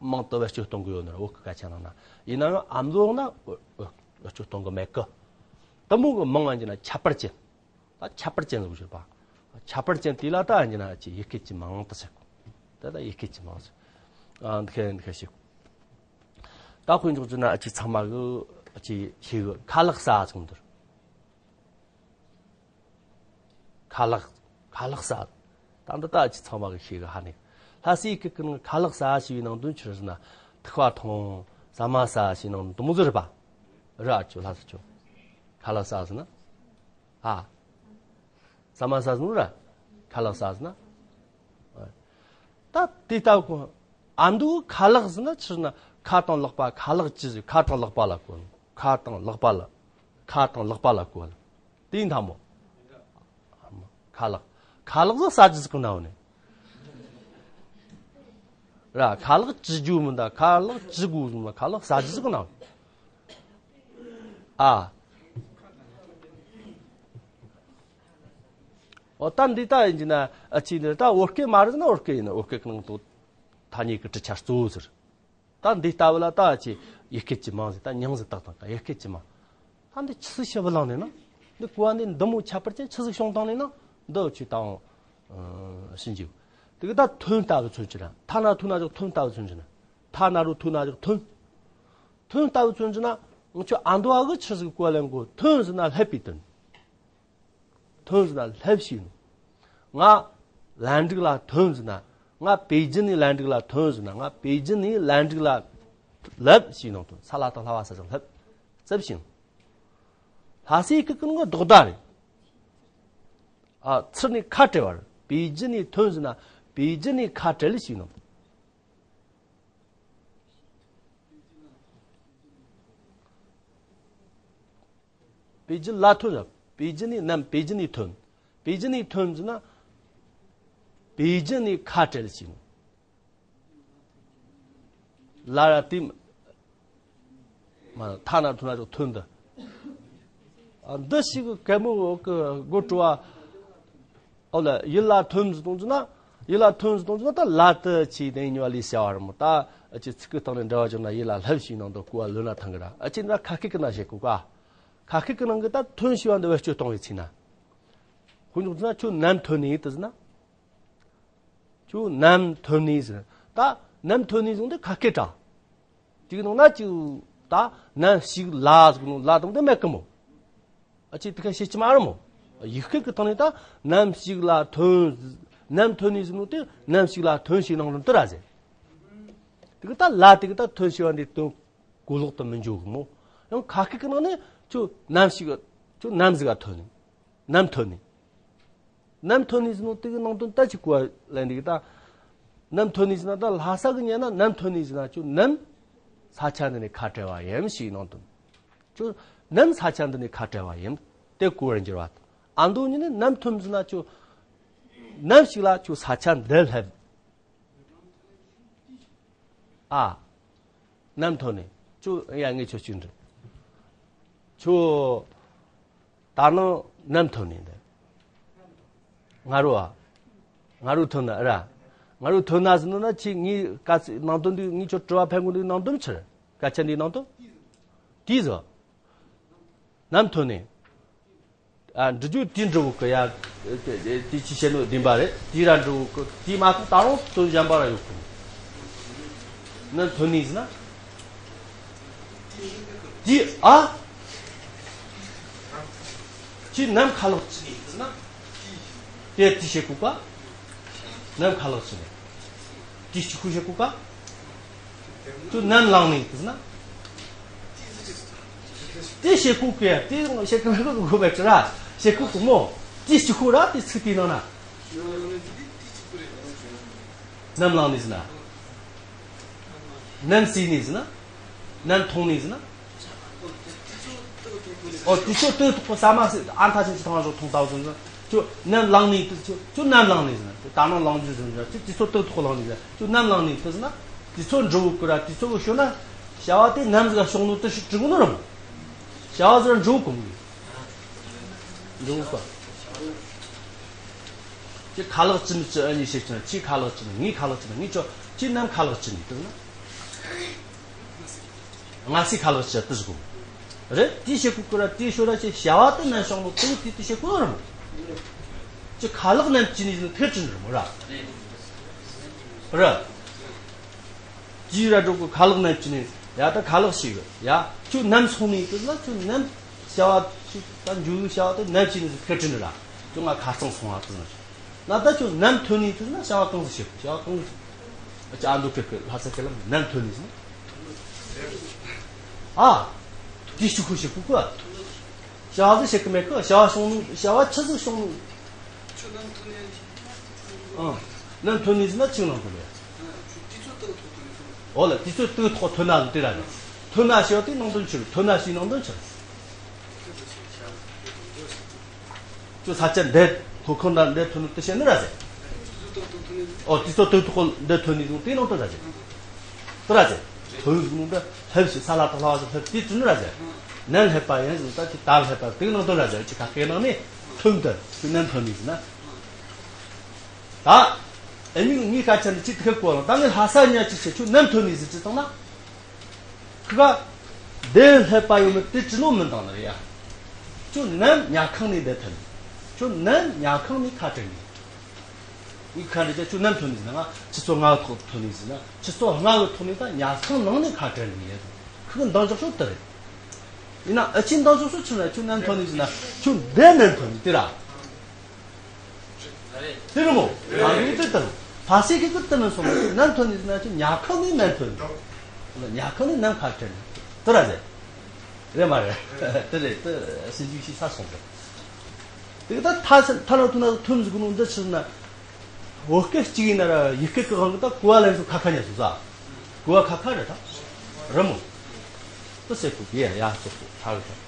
མང་དུ་བེད་སྤྱོད་གཏོང་གི་ཡོད་ནི་རེད། བོད་ཀྱི་སྐད་ཆ་ནང་ན་ཡིན་ན་ཡང་ཨ་མདོ་ན་བེད་སྤྱོད་གཏོང་གི་མེད་གི། དེ་མོ་གི་མིང་ང་འཇུ་ན་ཁྱད་པར་ཅན། ད་ཁྱད་པར་ཅན་ཟེར་བ་ཞིག་པ། ཁྱད་པར་ཅན་དེ་ལ་ད་འཇུ་ན་ཅི་ཡི་གེ་གི་མིང་དུ་ཟེར་གོ། ད་ད་ཡི་གེ་གི་མིང་ཟེར། ཨ་འདི་ཁ་འདི་ཁ་ཞིག་ད་དཔེ་འཇོག་རྒྱུ་ན་ཨ་ཅི་ཚང་མ་གི་ཨ་ཅི་ཤེས་གི། ཁ་ལག་ཟ་ཟེར་གོ་འདིར། ཁ་ལག་ཁ་ལག་ཟ། ད་འདི་ད་ཨ་ཅི་ཚང་མ་གི་ཤེས་གི་ཧ་ནི། ལྷ་སའི་སྐད་ཀྱི་ནང་ཁ་ལག་ཟ་ཞེས་པའི་ནང་དོན་ཆི་རེད་ཟེར་ན། ཐུག་པ་འཐུང་། ཟ་མ་ཟ་ཞེས་ནང་དོན་དེ་མོ་ཟིག་རེད་པ། རེད་ཨ་ཅོ་ལྷ་ས་ཅོ། ཁ་ལག་ཟ་ཟེར་ན། ཨ། ཟ་མ་ཟ་ཟེར་ན་ར། ཁ་ལག་ཟ་ཟེར་ན། ད་དེ་ལྟ་བུ་ཁོ། ཨ་མདོ་ཁ་ལག་ཟེར་ན་ཆི་ཟེར་ན་ཁ་དང་ལག་པ་ཁ་ལག་ཅི་ཟེར། ཁ་དང་ལག་པ་ལ་གོ། ཁ་དང་ལག་པ་ལ། ཁ་དང་ལག་པ་ལ་གོ། དེ་ཡིན་ཐ་མོ། ཁ་ལག་ཁ་ལག་ཟེར་ས་ཅི་ཟིག་གི་ནང་ནས། ར་ཁ་ལག་ཅི་རྒྱུ་མི་འདའ། ཁ་ལག་ཅི་དགོས་མི་འདའ། ཁ་ལག་ཟ་རྒྱུ་ཟིག་ན། ཨ། འོ་ད་འདི་ལྟ་ཡིན་གྱི་ན་ཨ་ཅི་འདི་ད་བོད་སྐད་མ་རེད་ན་བོད་སྐད་ཡིན་ན་བོད་སྐད་ཀྱི་ནང་དུ་ཐ་སྙད་ཀྱི་གྲུབ་ཆ་གཙོ་བོ་ཟེར། ད་འདི་ལྟ་བུ་ལ་ད་ཨ་ཅི་ཡི་གེ་གི་མིང་ཟེར། ད་མིང་ཟེར་བཏགས་དང་ཡི་གེ་གི་མིང་། ད་འདི་ཆི་ཟིག་ཞིབ་བླངས་ནས་ན། འདི་གོ་བ་འདི་འདི་མོ་ཁྱད་པར་ཅན་ཆི་ཟིག་བྱུང་བཏང་ནས་ན་འདི་ཆུ་དང་། ཨ་ཕྱིན་རྒྱུ། དེ་གི་ད་ཐོན་ལྟ་བུ་མཚོན་གྱི་ན། ཐ་ན་ཐུ་ན་ཅོག་ཐོན་ལྟ་བུ་མཚོན་གྱི་ན། ཐ་ན་རུ་ཐུ་ན་ཅོག་ཐོན། ཐོན་ལྟ་བུ་མཚོན་གྱི་ན། ང་ཆོ་ཨ་མདོ་བ་གི་ཆི་ཟིག་གོ་བ་ལེན་གོ། ཐོན་ཟེར་ན་སླེབས་པའི་དོན། ཐོན་ཟེར་ན་སླེབས་ཞེས་ནོ། ང་ལན་ཀྲིག་ལ་ཐོན་ཟེར་ན། ང་པེ་ཅིན་ནས་ལན་ཀྲིག་ལ་ཐོན་ཟེར་ན། ང་པེ་ཅིན་ནས་ལན་ཀྲིག་ལ་སླེབས་ཞེས་ནོ། ཐོན་ས་ལ་དང་ལྷ་བ་ས་ཅང་སླེབས། སླེབས་ཞེས་ནོ། ལྷ་སའི་སྐད་ཀྱི་ནང་གི་ལྡོག་ཟླ་རེད། ཨ་ཚུར་ནས་ཁ་བྲལ་བ་རེད། པེ་ཅིན་ནས་ཐོན་ཟེར་ན་པེ་ཅིན་ནས་ཁ་བྲལ་ཞེས་ནོ། པེ་ཅིན་ལ་ཐོན་ཟེར། པེ་ཅིན་ནས་ནམ་པེ་ཅིན་ནས་ཐོན། པེ་ཅིན་ནས་ཐོན་ཟེར་ན། པེ་ཅིན་ནས་ཁ་བྲལ་ཞེས་ནོ། ལ་ར་ཏིམ། མ་ཐ་ན་ཐུ་ན་ཅོག་ཐོན་འདི། ཨ་འདི་ཞིག་གི་གད་མོ་གི་དགོད་བྲོ་བ། ཨོ་ལ་ཡིད་ལ་ཐོན་ཟེར་གཏོང་ཟེར་ན། ཡིད་ལ་ཐོན་ཟེར་གཏོང་ཟེར་ན་ད་ལ་དུ་ཆི་དེ་ཉོ་ལི་བྱ་བ་ར་མོ། ད་ཨ་ཅི་ཚིག་གི་སྟེང་ནས་འདྲ་བ་བྱུང་ན་ཡིད་ལ་སླེབས་ཞེས་ནང་དུ་གོ་བ་ལོན་ན་ཐང་གི་ར། ཨ་ཅི་འདྲ་ཁ་སྐད་ཀྱི་ནང་བཤད་གོ་ག་ཁ་སྐད་ཀྱི་ནང་གི་ད་ཐོན་ཞེས་པ་འདི་བེད་སྤྱོད་གཏོང་བའི་ཚིག་ན། ཁོ་ཉོག་ཟེར་ན་ཁྱོད་ནམ་ཐོན་ནི་ཡིན་དུ་ཟེར་ན། ཁྱོད་ནམ་ཐོན་ནི་ཟེར། ད་ནམ་ཐོན་ནི་ཟེར་འདི་ཁ་སྐད་དྲ། ཅིག་ནང་ན་ཅིག་ད་ནམ་ཞིག་ལ་ཟེར་ནོ་ལ་དང་དེ་མེད་གི་མོ། ཨ་ཅེ་དེ་ཁ་ཤེས་ཀྱི་མ་རེད་མོ། ཡིག་སྐད་ཀྱི་ཐོག་ནས་ད་ནམ་ཞིག་ལ་ཐོན། ནམ་ཐོན་ནི་ཟེར་ནོ་དེ་ནམ་ཞིག་ལ་ཐོན་ཞེས་ནང་རུ་འདི་ར་ཟེར། དེ་གི་ད་ལ་དེ་གི་ད་ཐོན་ཞེས་པ་འདི་དོན་གོ་ལོག་ཏུ་མི་འཇུག་གི་མོ། ཡང་ཁ་སྐད་ཀྱི་ནང་ནས་ཁྱོད་ནམ་ཞིག་ཁྱོད་ནམ་ཟིག་ག་ཐོན་ནི། ནམ་ཐོན་ནི། ནམ་ཐོན་ནི་ཟེར་ནོ་དེ་གི་ནང་དོན་ད་ཅི་གོ་བ་ལེན་འདི་གི་ད། ནམ་ཐོན་ནི་ཟེར་ན་ད་ལྷ་ས་གི་ཉན་ན་ནམ་ཐོན་ནི་ཟེར་ན་ཁྱོད་ནམ་ ས་ཆ་འདི་ནས་ཁ་བྲལ་བ་ཡིན་ཞེས་ནང་དོན། ཁྱོད་ནམ་ས་ཆ་འདི་ནས་ཁ་བྲལ་བ་ཡིན། དེ་གོ་བར་འགྱུར་བ་དང་། ཨ་མདོ་ཉིད་ནས་ནམ་ཐོན་ཟེར་ན་ཁྱོད་ནམ་ཞིག་ལ་ཁྱོད་ས་ཆ་འདི་སླེབས། ཨ། ནམ་ཐོན་ནས་ཁྱོད་ཡ་ངས་ཁྱོད་གཅིག་འདྲི། ཁྱོད་ད་ནང་ནམ་ཐོན་ནས་འདི། ང་རོ་ཨ། ང་རོ་ཐོན་ན་ར། ང་རོ་ཐོན་ན་ཟེར་ན་ཁྱེད་ངའི་སྐད་ཆ་ནང་དོན་འདི་ངས་ཁྱོད་དྲི་བ་ཕན་གོ་འདི་ནང་དོན་ཕྱིར། སྐད་ཆ་འདི་ནང་དོན། དེའི་ཟོ། ནམ་ཐོན་ནས། ཨ། འབྲི་རྒྱུ་དེའི་འབྲི་བོ་གི་ཡ། དེ་ཅི་བཤད་ནོ་བདེན་པ་རེད། དེའི་ར་འབྲི་བོ་གི་དེའི་མ་གཏོགས་ད་རུང་དོན་གཞན་པ་ར་ཡོད་གི། ནམ་ཐོན་ནས་ཟེར་ན། དེ་ཨ། ཁྱེད་ནམ་ཁ་ལག་ཅི་ནས་ཟེར་ན། དེ་དེ་བཤད་གོ་ག་ནམ་ཁ་ལག་ཅི་ནས། དེ་གཅིག་པུ་བཤད་གོ་ག་ཁྱོད་ནམ་ལངས་ནས་ཟེར་ན། དེ་བཤད་གོ་གི་ཡ། དེ་བཤད་གི་མེད་གི་གོ་བ་ཅི་ར། བཤད་གོ་གི་མོ། དེ་གཅིག་པུ་ར་དེ་ཚིག་དེའི་ནང་ན། ནམ་ལངས་ནས་ཟེར་ན། ནམ་གསོས་ནས་ཟེར་ན། ནམ་འཐུང་ནས་ཟེར་ན། ཨོ། དུས་ཚོད་སྟོད་ཐོག་གི་ཟ་མ་ཟོས། ཨ་མཐའ་ཅན་གྱི་ཐང་བ་ཟོ་འཐུང་ལྟ་བུ་ཟེར་ན། ཁྱོད་ནམ་ལངས་ནས་དུས་ཚོད་ཁྱོད་ནམ་ལངས་ནས་ཟེར་ན། ད་ནང་ལངས་རྒྱུ་ཟེར་ན། ཁྱོད་དུས་ཚོད་སྟོད་ཐོག་ལངས་ནས་ཟེར་ན། ཁྱོད་ནམ་ལངས་ནས་དུས་ཟེར་ན། དུས་ཚོད་འབྲི་བོ་གི་ར་དུས་ཚོད་ཤོད་ན། བྱ་བ་དེ་ནམ་ཟིག་ག་བྱུང་ནོ་དེ་ཞིག་འབྲི་གོ་ནོ་ར་མོ། བྱ་བ་ཟེར་འབྲི་བོ་གོ་མོ། འབྲི་བོ་གོ། ཁྱེད་ཁ་ལག་ཅི་ནས་ཅི། ཨ་ནི་བཤད་ཀྱི་ན། ཁྱེད་ཁ་ལག་ཅི་ནས། ངའི་ཁ་ལག་ཅི་ནས། ངས་ཁྱོད་ཁྱེད་ནམ་ཁ་ལག་ཅི་ནས་དུས་ན། ང་སའི་ཁ་ལག་ཅི་དུས་གོ་མོ། རེད། དེ་བཤད་གོ་གི་ར་དེ་ཤོད་ར། ཁྱེད་བྱ་བ་དེ་ནམ་བྱུང་ནོ་དེ་དེ་དེ་བཤད་གོ་ནོ་ར་མོ། ཁྱེད་ཁ་ལག་ནམ་ཅི་ནས་ཟེར་ན་ཐེར་ཅི་ནས་ར་མོ་ར། ར། ཇི་ར་འགྲོ་གི། ཁ་ལག་ནམ་ཅི་ནས། ཡ། ད་ཁ་ལག་ཞིག་ཡ། ཁྱོད་ནམ་སོང་ནས་དུས་ན། ཁྱོད་ནམ་བྱ་བ་ཞིག་ད་འཇུ་བྱ་བ་དེ་ནམ་ཅི་ནས་ཟེར་ཁེར་ཁྲིན་ར། ཁྱོད་ང་ཁ་རྩང་སོང་བ་དུས་ན། ན་ད་ཁྱོད་ནམ་ཐོན་ནས་དུས་ན་བྱ་བ་གང་ཟིག་བྱེད། བྱ་བ་གང་ཟིག་ཨ་ཅག་ཨ་མདོ་ཁེ་ཁེ་ལྷ་ས་ཁེ་ལ་ནམ་ཐོན་ནས་ཟེར་ན། ཨ། དེ་ཅི་ཁུ་ཞིག་ཁུ་ཁུ་ཨ། བྱ་བ་ཟིག་བྱེད་གི་མེད་གི། བྱ་བ་བྱུང་ནོ། བྱ་བ་ཆི་ཟིག་བྱུང་ནོ། ཨང་། ནམ་ཐོན་ནས་ཟེར་ན་ཅི་ནང་དོན་རེད། འོ་ལ། དུས་ཚོད་སྟོད་ཐོག་ཐོན་ན་ཟེར་དེ་ར་ནི། ཐོན་ན་ཞེས་དེ་ནང་དོན་ཕྱིར། ཐོན་ན་ཞེས་ནང་དོན་ཕྱིར། ཁྱོད་ས་ཆ་འདི་ལྷོ་ཁང་ན་འདི་ཐོན་ནོ་དེ་བཤད་ནི་ར་ཟེར། ཨོ། དུས་ཚོད་སྟོད་ཐོག་འདི་ཐོན་ནས་བཟུང་དེ་ནང་དོན་ར་ཟེར། དེ་ར་ཟེར། ཐོན་ནས་བཟུང་འདི་སླེབས་ཤིག་ས་ལ་དང་ལྷ་བ་ཟེར་སླེབས་དེ་དྲན་ནི་ར་ཟེར། ནམ་སླེབས་པ་ཡིན་ཟེར་ད་དེ་ད་སླེབས་པ་དེ་ནང་དོན་ར་ཟེར། ཅི་ཁ་སྐད་ནང་ནས་ཐོན་དུ་ཁྱོད་ནམ་ཐོན་ནས་ཟེར་ན། ད་ཨ་ནི་ངའི་སྐད་ཆ་འདི་ཅི་ཐུག་གོ་ལ། ད་ངས་ལྷ་ས་ཉ་ཅི་བྱེད། ཁྱོད་ནམ་ཐོན་ནས་ཟེར་ཅི་བཏང་ན། ཁི་ག་འདི་སླེབས་པ་ཡོད་མེད་དེ་ཅི་ནོ་མི་འདང་ནི་རེད་ཡ། ཁྱོད་ནམ་ཉལ་ཁང་ནས་འདི་ཐོན། ཁྱོད་ནམ་ཉལ་ཁང་ནས་ཁ་བྲལ་ནས། ངས་ཁ་འདྲི་བྱས། ཁྱོད་ནམ་ཐོན་ནས་ཟེར་ན། ང་ཆུ་ཚོད་ལྔ་གི་ཐོག་ཐོན་ནས་ཟེར་ན། ཆུ་ཚོད་ལྔ་གི་ཐོག་ནས་ད་ཉལ་ཁང་ནང་ནས་ཁ་བྲལ་ནས་ཡོད། ཁི་གི་འདང་ཕྱོགས་ཤོད་དེ་རེད། ཡིན་ན་ཨ་ཅེ་འདང་ཕྱོགས་ཤོད་ཕྱིར་ན། ཁྱོད་ནམ་ཐོན་ནས་ཟེར་ན། ཁྱོད་འདི་ནམ་ཐོན་ནས་དེ་ར། དེ་རེད་མོ། ང་ཚོ་དེ་ལྟར། ཕ་སེ་གི་ཀི་དེ་ནས་སོང་ན་ནམ་ཐོན་ནས་ཟེར་ན། ཁྱོད་ཉལ་ཁང་ནས་ནམ་ཐོན་ནས། ཉལ་ཁང་ནས་ནམ་ཁ་བྲལ་ནས། དེ་ར་ཟེར། རེད་མ་རེད། དེ་རེད། དེ་སྲིད་ཇུས་ཤིག་ས་སོང་དེ། དེ་ད་ཐ་ས་ཐ་ན་ཐུ་ན་ཐུམ་ཟིག་གི་ནང་འདི་ཕྱིར་ན། བོད་སྐད་གཅིག་ཡིན་ན་ར་ཡུལ་སྐད་ཀྱི་དབང་གིས་ད་གོ་བ་ལེན་སོང་ཁ་ཁ་ཉན་སོང་ས། གོ་བ་ཁ་ཁ་རེད་ད། རེད་མོ། དེ་ཟེར་གོ་གི་ཡ། ཡ་ཟེར་གོ་ཧྲ་གི་ད།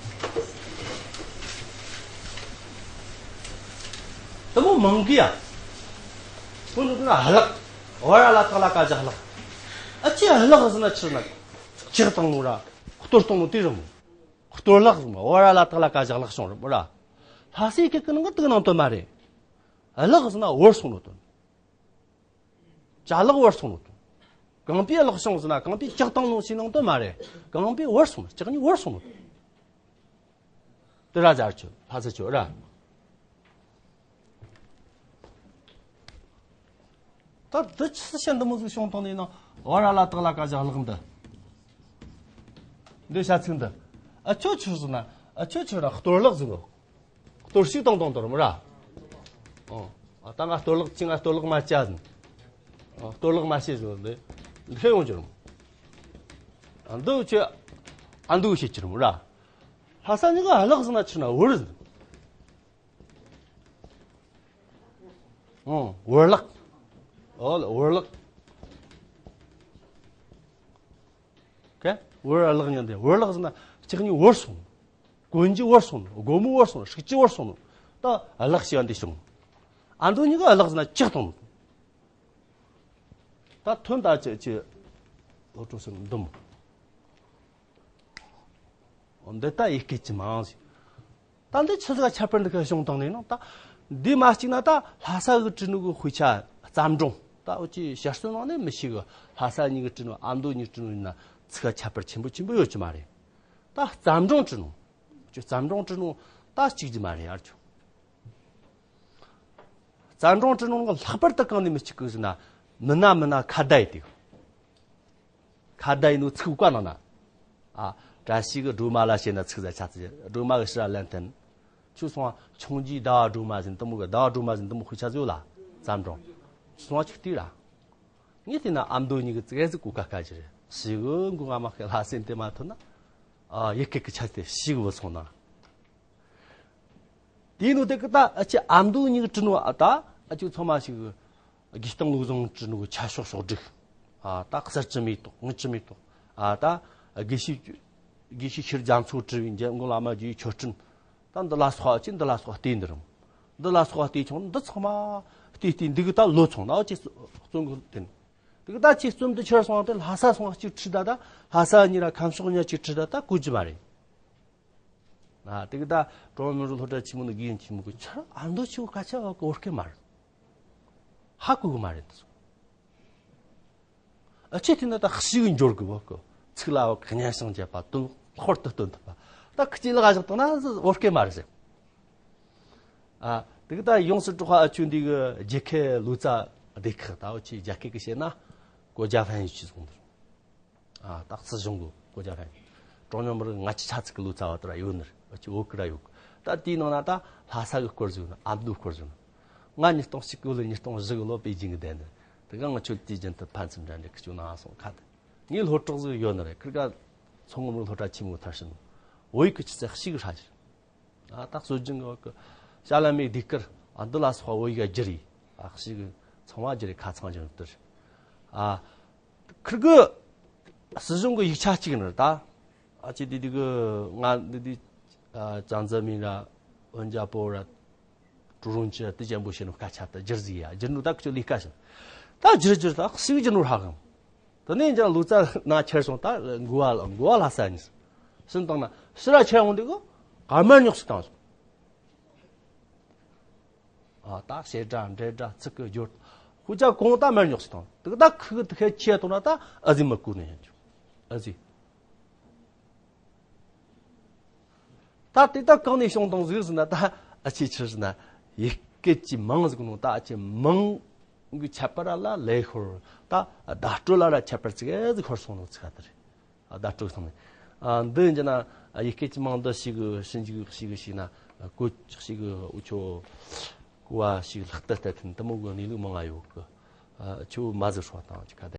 དེ་མོ་མང་གི་ཡ། ཁོ་ནི་ན་ཧ་ལག་ཝ་ར་ལ་ཏག་ལ་ཀ་ཇག་ལག་ཨ་ཅེ་ཧ་ལག་ཟེར་ན་ཕྱིར་ན། ལྕགས་བཏང་ནོ་ར་གཏོར་བཏང་ནོ་དེ་རེད་མོ། གཏོར་ལག་ཟེར་མོ། ཝ་ར་ལ་ཏག་ལ་ཀ་ཇག་ལག་བྱུང་རེད་མོ་ར། ལྷ་སའི་སྐད་ཀྱི་ནང་གི་དེ་གི་ནང་དོན་མ་རེད། ལག་ཟེར་ན་བོར་སོང་ནོ་དོན། ཅ་ལག་བོར་སོང་ནོ་དོན། རྐང་པའི་ལག་བྱུང་ཟེར་ན་རྐང་པའི་ལྕགས་བཏང་ནོ་ཞེས་ནང་དོན་མ་རེད། རྐང་པའི་བོར་སོང་ནོ། ལྕགས་གཉིས་བོར་སོང་ནོ་དོན། དེ་ར་ཟེར། ཁྱོད་ལྷ་ས་ཁྱོད་ར། ད་འདི་ཆི་ཟིག་བཤད། འདི་མོ་ཟིག་བྱུང་བཏང་ནས་ན། ཝ་ར་ལ་ཏག་ལ་ཀ་ཇག་ལག་འདི། འདི་བྱ་ཚིག་འདི། ཨ་ཁྱོད་ཆི་ཟེར་ན། ཨ་ཁྱོད་ཆི་ར་གཏོར་ལག་ཟེར་གོ། གཏོར་ཤིག་བཏང་བཏང་དོ་ར་མོ་ར། ཨོ། ཨ་ད་ང་གཏོར་ལག་ཅི། ང་གཏོར་ལག་མ་བྱ་ཟིན། ཨོ། གཏོར་ལག་མ་བྱེད་ཟིན་ལེ། འདི་ཡོང་རྒྱུ་ར་མོ། ཨ་འདི་ཁྱོད། ཨ་འདི་བྱེད་རྒྱུ་ར་མོ་ར། ལྷ་ས་ཉི་ག་ལག་ཟེར་ན་ཕྱིར་ན་བོར་ཟིན། ཨོ། བོར་ལག་ཨོ་ལ་བོར་ལག་ཀེ། བོར་བརླག་ཉན་དེ། བོར་བརླག་ཟེར་ན་ལྕགས་སྨྱུག་བོར་སོང་། གོན་རྒྱུ་བོར་སོང་། སྒོར་མོ་བོར་སོང་། ཧྲུག་ཅུ་བོར་སོང་། ད་བརླག་ཞེས་པ་འདི་བྱུང་། ཨ་མདོ་གཉིས་ཀ་བརླག་ཟེར་ན་ལྕགས་བཏང་། ད་ཐོན་ད་ཅི་ཅི་ལོ་ཀྲོ་སེ་འདུམ། འདི་ལྟ་ཡི་སྐད་ཀྱི་མང་ཞིག་ད་འདི་ཆི་ཟིག་ཁྱད་པར་འདི་ཁ་བྱུང་བཏང་ནས་ན། ད་འདི་མ་གཅིག་ན་ད་ལྷ་ས་གི་བྲིས་ནོ་གི་དཔེ་ཆ་བརྩམས་སྒྲུང་ད་འུ་ཅི་ཞར་སོ་ནང་ནས་མི་ཤེས་གི། ལྷ་ས་གཉིས་གི་བྲིས་ནོ། ཨ་མདོ་གཉིས་བྲིས་ནོ་ཡིན་ན་ཚིག་ཁ་ཁྱད་པར་ཆེན་པོ་ཆེན་པོ་ཡོད་ཀྱི་མ་རེད། ད་བརྩམས་སྒྲུང་བྲིས་ནོ། ཅི་བརྩམས་སྒྲུང་བྲིས་ནོ་ད་གཅིག་ཀྱི་མ་རེད་ཨར་ཆོ། བརྩམས་སྒྲུང་བྲིས་ནོ་ལྷག་པར་དུ་གང་ནས་མི་གཅིག་གི་ཟེར་ན། མི་ན་མི་ན་ཁ་བརྡ་ཡི་དེ། ཁ་བརྡ་ཡིན་ནོ་ཚིག་བཀའ་གནང་ན། ཨ། བཀྲ་ཤིས་གི་སྒྲོལ་མ་ལ་བཤད་ན་ཚིག་ཟ་ཆ་ཚིག་སྒྲོལ་མ་གི་ཕྱིར་ར་ལན་བསྟན། ཁྱོད་སོང་བ་ཆུང་རྒྱུའི་ཟླ་བ་སྒྲོལ་མ་ཟེར་འདི་མོ་གི། ཟླ་བ་སྒྲོལ་མ་ཟེར་འདི་མོ་དཔེ་ཆ་ཟིག་ཡོད་ལ། བརྩམས་སྒྲུང་། སོང་བ་ཆིག་ལྟོས་ར། ངས་བལྟས་ན་ཨ་མདོ་གཉིས་གི་ཙི་གེ་ཟིག་གོ་ཁ་ཁ་ཅི་རེད། ཞིག་གི་མགོ་ང་མ་ཁེ་ལྷ་སེམས་དེ་མ་ཐོན་ན། ཨ། ཡི་གེ་གི་ཆ་དེ་ཞིག་བུད་སོང་ན། དེ་ནོ་དེ་གི་ད་ཨ་ཅི་ཨ་མདོ་གཉིས་གི་བྲིས་ནོ་ཨ་ད་ཨ་ཅི་ཚང་མ་ཞིག་གི་དགེ་སྟོང་བློ་བཟང་བྲིས་ནོ་གི་ཆ་ཤོག་ཤོག་སྒྲིག་ཨ་ད་གསར་བཅུ་མེ་ཏོག་དངུལ་བཅུ་མེ་ཏོག་ཨ་ད་དགེ་བཤེས་དགེ་བཤེས་ཤེས་རྒྱ་མཚོ་བྲིས་པའི་འཇམ་མགོན་བླ་མ་རྒྱལ་བའི་ཆོས་སྤྲིན། ད་འདི་ལ་སོགས་ཨ་ཅི་འདི་ལ་སོགས་བལྟས་འདི་རུང་། འདི་ལ་སོགས་བལྟས་ཆོག་འདི་ཚང་མ་བལྟས་བལྟས་འདི་གི་ད་ལོ་ཚོང་ན་ཨ་ཅི་རྩོམ་གི་དེ་ནི། དེ་གི་ད་ཅི་རྩོམ་དུ་ཁྱེར་སོང་དེ་ལྷ་ས་སོང་གཅིག་ཁྲིད་ད། ད་ལྷ་ས་གཉིས་ར་ཁམས་ཕྱོགས་གཉིས་ཅིག་ཁྲིད་ད་ད་གོ་རྒྱུ་མ་རེད། ཨ། དེ་གི་ད་ཀྲོང་མི་རུ་སློབ་གྲྭ་ཆེན་མོ་ནི་དགེ་རྒན་ཆེན་མོ་གི་ཆར་ཨ་མདོ་ཆེ་བོ་སྐད་ཆ་བ་གི་བོར་སྐད་མ་རེད། ཧ་གོ་གི་མ་རེད་དེ་སོང་། ཨ་ཅེ་དེ་ན་ད་ཤི་གི་འབྱོར་གི་བོ་གི་ཚིག་ལ་བ་གི་སྙན་སེང་བྱེད་པ་དོན་ཧོར་དུ་སྟོན་ཐུབ་པ། ད་ཁི་ཅི་ལ་ག་ཞིག་བཏང་ན་བོར་སྐད་མ་རེད་ཟེར། ཨ། དེ་གི་ད་ཡོངས་སུ་གྲགས་པ་ཨ་ཆུ་འདི་གི་རྒྱལ་ཁའི་ལོ་ཙཱ་སྡེ་ཁག་ད་འུ་ཆི་རྒྱ་སྐད་གི་བཤད་ན་གོ་རྒྱ་ཧན་ཡུ་ཆི་སོང་དུ། ཨ། ད་སྲིད་གཞུང་གི་གོ་རྒྱ་ཧན་ཡུ། གྲངས་ཉུང་མི་རིགས་ལྔ་བཅུ་ཆ་ཚིག་གི་ལོ་ཙཱ་བ་དེ་ར་ཡོད་ནི་རེད། འུ་ཆི་བོད་གི་ར་ཡོད་གི། ད་དེའི་ནང་ན་ད་ལྷ་ས་གི་སྐོར་ཟིག་ན། ཨ་མདོའི་སྐོར་ཟིག་ན། ང་ཉིས་སྟོང་གཅིག་གི་ལོ་ཉིས་སྟོང་བཞི་གི་ལོ་པེ་ཅིང་གི་བསྡད་ནི་རེད། དེ་ག་ང་ཆོ་དེའི་རྒྱུན་དུ་ཕན་ཚུན་འབྲེལ་འདྲིས་ཁི་ཆོ་ནང་སོང་ཁ་དེ། ངའི་སློབ་གྲོགས་ཟིག་ཡོད་ནི་རེད། ཁིར་ག་མཚོ་སྔོན་མི་རིགས་སློབ་གྲྭ་ཆེན་མོའི་མཐར་ཕྱིན་ནོ། བོད་ཡིག་གི་ཆུ་ཚད་ཤིག་ཧྲ་ཅིག་ཨ། ད་སྲོལ་རྒྱུན་གི་བ་གི་ཞྭ་ལ་མེ་ཟློས་གར་ཨ་འདི་ལ་སོགས་པ་བོད་ཡིག་བསྒྱུར་ཡི། ཨ། ཞིག་ཚང་མ་བསྒྱུར་ཡི། ཁ་ཚང་བསྒྱུར་འདིར། ཨ། ཁིར་གི་སྲིད་གཞུང་གི་ཡིག་ཆ་གཅིག་ནི་ད། ཨ་ཅེ་དེ་དེ་གི་ང་འདི་དེ། ཨ། ཅང་ཙེ་མིན་ར་ཝུན་ཅ་པོ་ར་ཀྲུའུ་རུན་ཅི་ར་དེ་ཅན་པོ་བྱས་ནོ་སྐད་ཆ་ད་བསྒྱུར་ཟིག་ཡ། བསྒྱུར་ནོ་ད་ཁི་ཆོ་ལས་ཀ་བྱེད། ད་བསྒྱུར་བསྒྱུར་ད་ཞིག་བསྒྱུར་ནོ་ཧྲ་གམ། དེ་ནས་ཀྱང་ལོ་ཙཱ་ན་ཁྱེར་སོང་། ད་འགོ་བ་ལ་འགོ་བ་ལྷ་ས་ནས་ཕྱིན་བཏང་ན་ཕྱིར་ར་ཁྱེར་འོང་དུས་གི་ག་མར་ཉོག་སུ་བཏང་སོང་། ཨ། ད་བྱེད་སྒྲ་འབྲེལ་སྒྲ་ཚིག་གི་སྦྱོར་ཧུ་ཅག་གོང་ད་མར་ཉོག་སུ་བཏང་། དེ་ད་ཁི་གི་དེ་ཁྱེར་ཐོག་ན་ད་ཨ་ཟི་མ་གོ་ནས་ཡང་ཨ་ཟི། ད་དེ་ད་གང་ནས་བྱུང་བཏང་ཟིག་ཟེར་ན། ད་ཨ་ཅེ་ཆི་ཟེར་ན་ཡི་གེ་ཅི་མང་ཟིག་ནོ། ད་ཨ་ཅེ་མང་གི་ཁྱད་པར་ལ་ལས་ཤོར། ད་བརྡ་སྤྲོད་ལ་ར་ཁྱད་པར་ཙི་གེ་ཟིག་ཤོར་སོང་ནོ་ཚིག་ཨ་དེ་རེད། བརྡ་སྤྲོད་སོང་ནས། ཨ། འདི་ཡིན་ན་ཡི་གེ་ཅི་མང་འདི་ཞིག་ཞིག་ཞིག་ཞིག་ན་གོ་ཞིག་འུ་ཆོ་གོ་བ་ཞིག་ལྷག་ཏུ་ལྟ་ཐུན་དེ་མོ་གི་གནས་ལུགས་མང་ང་ཡོད་གི། ཨ། ཆུ་མ་ཟིག་ཧྲོ་དང་ཅི་ཁ་དེ།